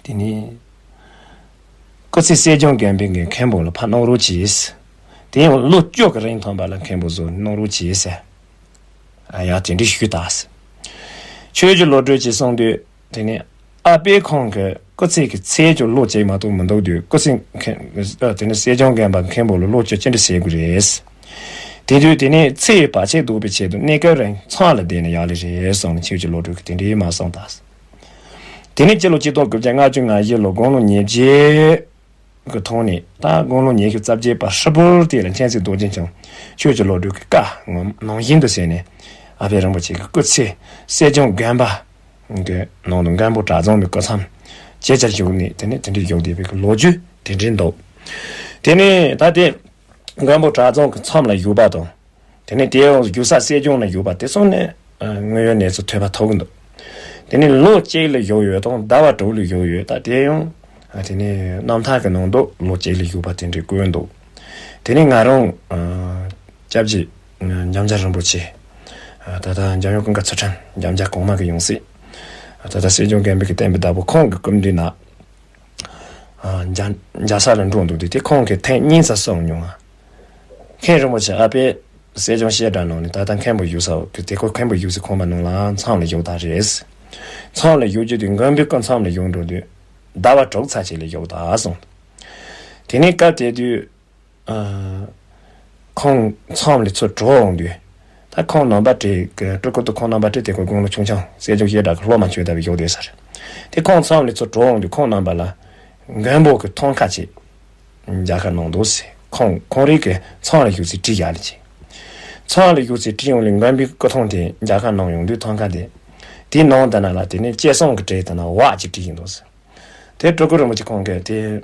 དེ་ནས། སྐུ་ཚེ་སྲས་སྐྱོང་མགོན་པོ་གི་མཁན་པོ་ལ་ཕར་གནང་རོགས་གྱིས། དེ་ཡང་ལོ་བཅུ་གི་རིང་ཐོན་པ་ལ་མཁན་པོ་ཚོ་གནང་རོགས་གྱིས་ཟེར། ཨ་ཡ་དེ་འདྲ་ཞུས་ད། ཆོས་ཀྱི་བློ་གྲོས་ཀྱིས་གསུངས་དུས། དེ་ནས་ཨ་ཕས་ཁོང་གི་སྐུ་ཚེ་གི་ཚད་ཀྱི་ལོ་གཅིག་མ་གཏོགས་མི་འདུག་དུས་སྐུ་ཚེ་མཁན། ཨ་དེ་ནས་སྲས་སྐྱོང་མགོན་པོ་མཁན་པོ་ལ་ལོ་བཅུ་ཅི་འདྲ་ཟེར་དགོས་རེད། དེ་དུས་དེ་ནས་ཚེ་ཡི་བར་ཆད་བཟློག་པའི་ཆེད་དུ་གནས་སྐབས་རིང་མཚམས་ལ་བསྡད་ན་ཡག་ལེ་རེད་གསུངས་ནས་ཆོས་ཀྱི་བློ་གྲོས་ཀྱིས་དེ་འདྲའི་མ་གསུངས་ད། དེ་ནས་སྤྱི་ལོ་གཅིག་སྟོང་དགུ་བརྒྱ་ལྔ་བཅུ་ང་བཞི་ལོ་དགུང་ལོ་ཉེར་བརྒྱད་ཀྱི་ཐོག་ནས་ད་དགུང་ལོ་ཉི་ཤུ་རྩ་བརྒྱད་པ་ཧྲིལ་པོར་དེ་ལ་མཁྱེན་བརྩེ་རྡོ་རྗེ་འཆང་ཆོས་ཀྱི་བློ་གྲོས་ཀྱི་བཀའ་ནང་བཞིན་དུ་བྱས་ནས་ཨ་ཕས་རིན་པོ་ཆེ་གི་སྐུ་ཚེ་སྲས་སྐྱོང་མགོན་པོ་གི་ནང་དུ་མགོན་པོ་གྲྭ་རྫོང་གི་སྐུ་མཚམས་ཇེ་ཆེར་བཞུགས་ནས་དེ་ནས་དེ་འདྲའི་བཞུགས་བསྡད་པའི་གི་ལོ་རྒྱུས་དེ་འདྲའི་འདུག་དེ་ནས་ད་དེ་མགོན་པོ་གྲྭ་རྫོང་གི་མཚམས་ལ་བཞུགས་པ་དང་། དེ་ནས་དེའི་འོག་བཞུགས་ས་སྲས་སྐྱོང་ན་ཡོད་པ་དེ་ཚོ་ནས་དངོས་ཡོད་གནས་ཚུལ་ཐོས་པ་ཐོབ་ཀྱི་འདུག་དེ་ནས་ལོ་གཅིག་ལ་བཞུགས་ཡོད་དང་ཟླ་བ་དྲུག་ལ་བཞུགས་ཡོད། ད་དེ་ཡང་དེ་ནས་རྣམ་ཐར་གྱི་ནང་དུ་ལོ་གཅིག་ལ་བཞུགས་པ་དེ་འདྲའི་བཀོད་འདུག་དེ་ནས་ང་རང་སྐྱབས་རྗེ་འཇམ་དབྱངས་རིན་པོ་ཆེ། ད་ལྟ་འཇམ་དབྱངས་ཀུན་དགའ་ཚུལ་ཁྲིམས་འཇམ་དབྱངས་གོང་མ་གི་ཡང་སྲིད། ད་ལྟ་སྲས་སྐྱོང་མགོན་པོ་གི་བསྟན་པའི་བདག་པོ་ཁོང་གི་སྐུ་མདུན་ན། རྒྱ་རྒྱ་ས་ལ་འགྲོ་འདུག་དུས་དེ་ཁོང་གིས་ཐེངས་གཉིས་ཙམ་གསུངས་མྱོང་ང་། མཁན་རིན་པོ་ཆེ་ཨ་ཕས་སྲས་སྐྱོང་བཤད་གྲྭ་ནང་ནས་ད་ལྟ་མཁན་པོ་བཞུགས་ས་གི་དེ་ཁོ་མཁན་པོ་བཞུགས་སའི་ཁང་པ་ནང་ལ་མཚམས་ལ་བཞུགས་ད་རེད། མཚམས་ལ་བཞུགས་རྒྱུ་དེ་མགོན་པོའི་སྐུ་མཚམས་ལ་བཞུགས་འགྲོ་དུས་ཟླ་བ་དྲུག་ཙམ་ཞིག་ལ་བཞུགས་ད་གསུངས། དེ་ནས་སྐབས་དེ་དུས། ཁོང་མཚམས་ལ་ཚུར་གྲོལ་འོང་དུས། ད་ཁོང་རྣམ་པ་དེ་གི་སྤྲུལ་སྐུ་དུ་ཁོང་རྣམ་པ་དེ་དེ་གོ་དགུང་ལོ་ཆུང་ཆུང་སྲས་སྐྱོང་བཤད་གྲྭ་གི་སློབ་མ་ཆོས་ལྟ་བུ་ཡོད་དེ་ཟེར། དེ་ཁོང་མཚམས་ལ་ཚུར་གྲོལ་འོང་དུས་ཁོང་རྣམ་པ་ལ་མགོན་པོ་གི་ཐང་ཀ་ཅིག་མཇལ་ཁ་གནང་འདུག་ཟེར། ཁོང་ཁོང་རང་གི་མཚམས་ལ་བཞུགས་ཚེ་བྲིས་ཡག་ལ་ཅིག་མཚམས་ལ་བཞུགས་ཚེ་བྲིས་ཡོང་ལས་མགོན་པོའི་སྐུ་ཐང་དེ་མཇལ་ཁ་གནང་ཡོང་དུས་ཐང་ཀ་དེ། དེའི་ནང་དེ་ན་ལ་དེ་ནས་སྐྱེས་སོང་གི་གྲས་དེ་ན་བག་ཅིག་བྲིས་ཡིན་འདུག་ཟེར། དེ་སྤྲུལ་སྐུ་རིན་པོ་ཆེ་ཁོང་གིས་དེ།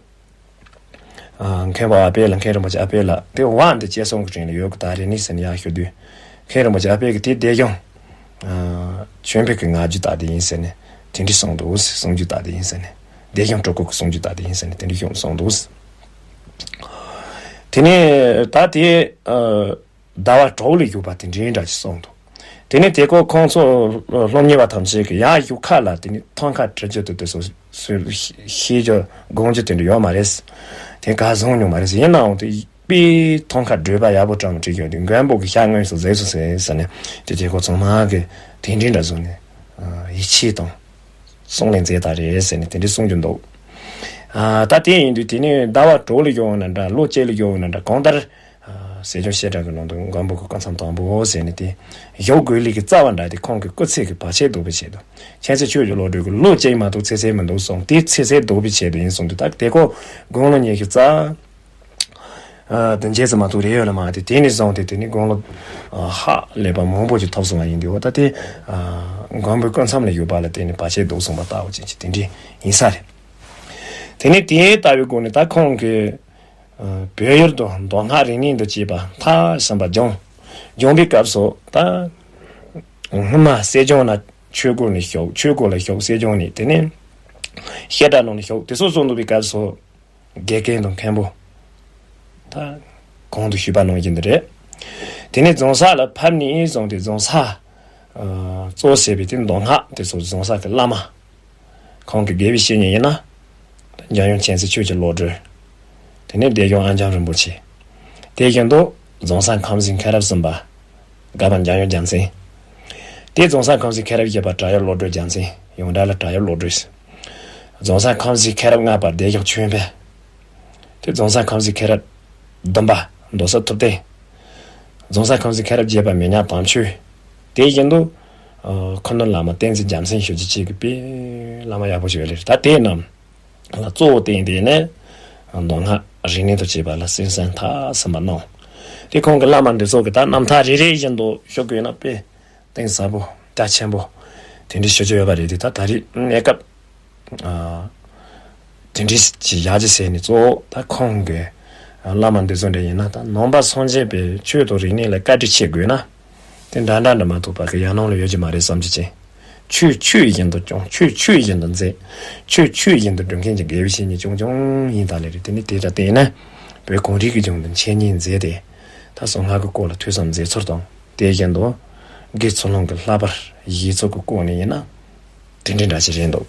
ཨ་མཁན་པོ་ཨ་ཕས་ལ་མཁན་རིན་པོ་ཆེ་ཨ་ཕས་ལ་དེ་བག་འདི་སྐྱེས་སོང་གི་དྲིན་ལ་ཡོད་གི་ད་རེད་ནི་ཟེར་ནས་ཡར་ཞུ་དུས། མཁན་རིན་པོ་ཆེ་ཨ་ཕས་ཀྱིས་དེ་བདེ་སྐྱོང་། ཨ་ཆོས་འཕེལ་གྱི་ངག་རྒྱུན་ལྟར་དེ་ཡིན་ཟེར་ནས་དེ་འདྲ་གསུངས་འདུག་གསུང་རྒྱུན་ལྟར་དེ་ཡིན་ཟེར་ནས་བདེ་སྐྱོང་སྤྲུལ་སྐུ་གི་གསུང་རྒྱུན་ལྟར་དེ་ཡིན་ཟེར་ནས་དེ་འདྲ་གསུངས་འདུག་དེ་ནས་ད་དེ་ཨ། ཟླ་བ་དྲུག་ལ་བཞུགས་པ་དེ་འདྲའི་འདྲ་ཞིག་གསུངས་འདུག་དེ་ནས་དེ་སྐོར་ཁོང་ཚོ་སློབ་གཉེར་བ་ཐམས་ཅད་ཀྱིས་ཡར་བཞུགས་ཁ་ལ་དེ་ནས་ཐང་ཀ་བྲི་རྒྱུ་དེ་དེ་ཚོ་ཤེས་རྒྱུ་དགོངས་རྒྱུ་དེ་འདྲ་ཡོད་མ་རེད། དེ་ག་བཟུང་མྱོང་མ་རེད། ཡིན་ནའང་དེ་དཔེ་ཐང་ཀ་བྲིས་པ་ཡག་པོ་བྲིས་བྲིས་ཡོད་དུས་མགོན་པོ་གི་ཞལ་དངོས་སུ་མཇལ་སོང་ཟེར་ཟེར་ནས་དེ་དེ་སྐོར་ཚང་མ་གིས་དེ་འདྲའི་འདྲ་བཟུང་ནས་ཡིད་ཆེས་དང་གསུང་ལས་མཛད་ད་རེད་ཟེར་ནས་དེ་འདྲའི་གསུང་རྒྱུ་འདུག་ཨ་ད་དེ་ཡིན་དུས་དེ་ནས་ཟླ་བ་དྲུག་ལ་བཞུགས་ན་འདྲ་ལོ་གཅིག་ལ་བཞུགས་ན་འདྲ་གང་ལྟར། སྲས་སྐྱོང་བཤད་གྲྭ་གི་ནང་དུ་མགོན་པོ་གི་སྐུ་མཚམས་དང་པོ་ཟེར་ནས་དེ་བཞུགས་དགོས་ལུགས་ཀྱི་རྩ་བ་འདྲ་དེ་ཁོང་གི་སྐུ་ཚེ་གི་བར་ཆད་བཟློག་པའི་ཆེད་དུ་མཁྱེན་བརྩེ་ཆོས་ཀྱི་བློ་གྲོས་ཀྱི་ལོ་གཅིག་མ་གཏོགས་ཚེ་ཚད་མི་འདུག་གསུངས། དེ་ཚེ་ཚད་བཟློག་པའི་ཆེད་དུ་ཡིན་གསུངས་དུས་ད་དེ་ཁོ་དགུང་ལོ་ཉི་ཤུ་རྩ་ ཨ་དེ་འཇལ་ཙམ་མ་གཏོགས་རེ་ཡོད་ལ་མ་དེ་དེ་ནས་བཟུང་སྟེ་དེ་ནི་དགུང་ལོ་ཨ་ཧ་ལས་པ་མང་པོ་ཅིག་ཐོབ་སོང་བ་ཡིན་དུས་འོ་ད་དེ་ཨ་མགོན་པོའི་སྐུ་མཚམས་ལ་ཡོད་པ་ལ་བརྟེན་ནས་བར་ཆད་བཟློག་སོང་བ་ལྟ་བུ་ཅན་གྱི་དེ་འདྲའི་ཡིན་ས་རེད། དེ་ནས་དེ་ལྟ་བུའི་སྒོ་ནས་ད་ཁོང་གིས་ཨ་བོད་ཡུལ་དུ་མདོ་སྔགས་རིག་གནས་འདི་བཅས་པ་མཐའ་ཟིན་པ་སྦྱོང་སྦྱོང་པའི་སྐབས་སུ་ད་སྔོན་མ་གསེར་སྦྱངས་ན་ཆོས་སྒོ་ནས་ཞུགས། ཆོས་སྒོ་ལ་ཞུགས། གསེར་སྦྱངས་ནས་དེ་ནས་བཤད་གྲྭ་ནང་ནས་ཞུགས། དེ་ཚོ་གསུང་འདུག་པའི་སྐབས་སུ། དགེ་རྒན་དང་མཁན་པོ། ད་གོང་དུ་ཞུས་པ་ནང་བཞིན་དུ་རེད། དེ་ནས་རྫོང་སར་ལ་ཕེབས་ནས་བཟུང་སྟེ་རྫོང་སར་ཨ་གཙོ་བྱས་པའི་དེ་མདོ་སྔགས་དེ་ཚོ་རྫོང་སར་གྱི་བླ་མ། ཁོང་གི་དགེ་བའི་བཤེས་གཉེན་ཡིན་ན། འཇམ་དབྱངས་མཁྱེན་བརྩེ་ཆོས་ཀྱི་བློ་གྲོས། དེ་ནས་བདེ་སྐྱོང་ཨ་འཇམ་རིན་པོ་ཆེ། དེ་བཞིན་དུ་རྫོང་སར་ཁམས་སེང་མཁན་རབས་གསུམ་པ། དགའ་བ་འཇམ་དབྱངས་རྒྱལ་མཚན། དེ་རྫོང་སར་ཁམས་སེང་མཁན་རབས་བཞི་པ་བྲག་གཡབ་བློ་གྲོས་རྒྱལ་མཚན། ཡོངས་གྲགས་ལ་བྲག་གཡབ་བློ་གྲོས། རྫོང་སར་ཁམས་སེང་མཁན་རབས་ལྔ་པ་བདེ་གཤེགས་ཆོས་འཕེལ། དེ་རྫོང་སར་ཁམས་སེང་མཁན་རབས་བདུན་པ་མདོ་སྲིད་ཐུབ་བསྟན། རྫོང་སར་ཁམས་སེང་མཁན་རབས་བརྒྱད་པ་མི་ཉག་དམ་ཆོས། དེ་བཞིན་དུ་ཨ་ཁུ་ནུ་བླ་མ་བསྟན་འཛིན་རྒྱལ་མཚན་ཞུ་རྒྱུ་གཅིག་གི་དཔེ་བླ་མ་ཡག་པོ་ཞིག་ཡོད་ལེ། ད་དེ་རྣམས་ལ་གཙོ་བོ་བསྟན་ཏེ་ནས་མདོ་སྔགས་རིག་གནས་དང་བཅས་པ་ལ་གསན་གསན་མཐའ་ཟིན་པ་གནང་། དེ་ཁོང་གི་བླ་མ་འདི་ཚོ་གི་ད་རྣམ་ཐར་རེ་རེ་བཞིན་དུ་ཞུ་དགོས་ན་དཔེ་གཏིང་ཟབ་པོ་རྒྱ་ཆེན་པོ་དེ་འདྲའི་ཞུ་རྒྱུ་ཡོད་པ་རེད། དེ་ད་ད་རེས་གནས་སྐབས་ཨ་དེ་འདྲའི་ཅིག་ཡག་ཅིག་ཟེར་ནས་གཙོ་བོ་ད་ཁོང་གི་བླ་མ་འདི་ཚོ་འདྲ་ཡིན་ན་ད་ནང་པ་སངས་རྒྱས་པའི་ཆོས་དང་རིག་གནས་ལ་བཀའ་དྲིན་ཆེ་དགོས་ན། དེ་འདྲ་འདྲ་འདྲ་མ་གཏོགས་པ་གི་ཡང་ནང་ལ་ཡོད་ཀྱི་མ་རེད་བསམ་གྱི་ཅན། ཆོས་ཆོས་བཞིན་དུ་སྐྱོང་། ཆོས་ཆོས་བཞིན་དུ་མཛད། ཆོས་ཆོས་བཞིན་དུ་སྒྲུབ་མཁན་གྱི་དགེ་བའི་བཤེས་གཉེན་རྐྱང་རྐྱང་ཡིན་ད་ལེ་རེད། དེ་ནི་དེ་འདྲ་བལྟས་ན་བོད་གངས་རི་གི་ལྗོངས་འདི་འཆད་ཉན་མཛད་དེ། ད་གསང་སྔགས་ཀྱི་སྐོར་ལ་ཐོས་བསམ་མཛད་ཚུལ་དང་དེ་བཞིན་དུ་དགེ་ཚུལ་སློང་གི་བསླབ་པར་གཞི་ཚུལ་གྱི་སྐོར་ནས་ཡིན་ན་དེ་འདྲ་འདྲ་ཞིག་རེད་འདུག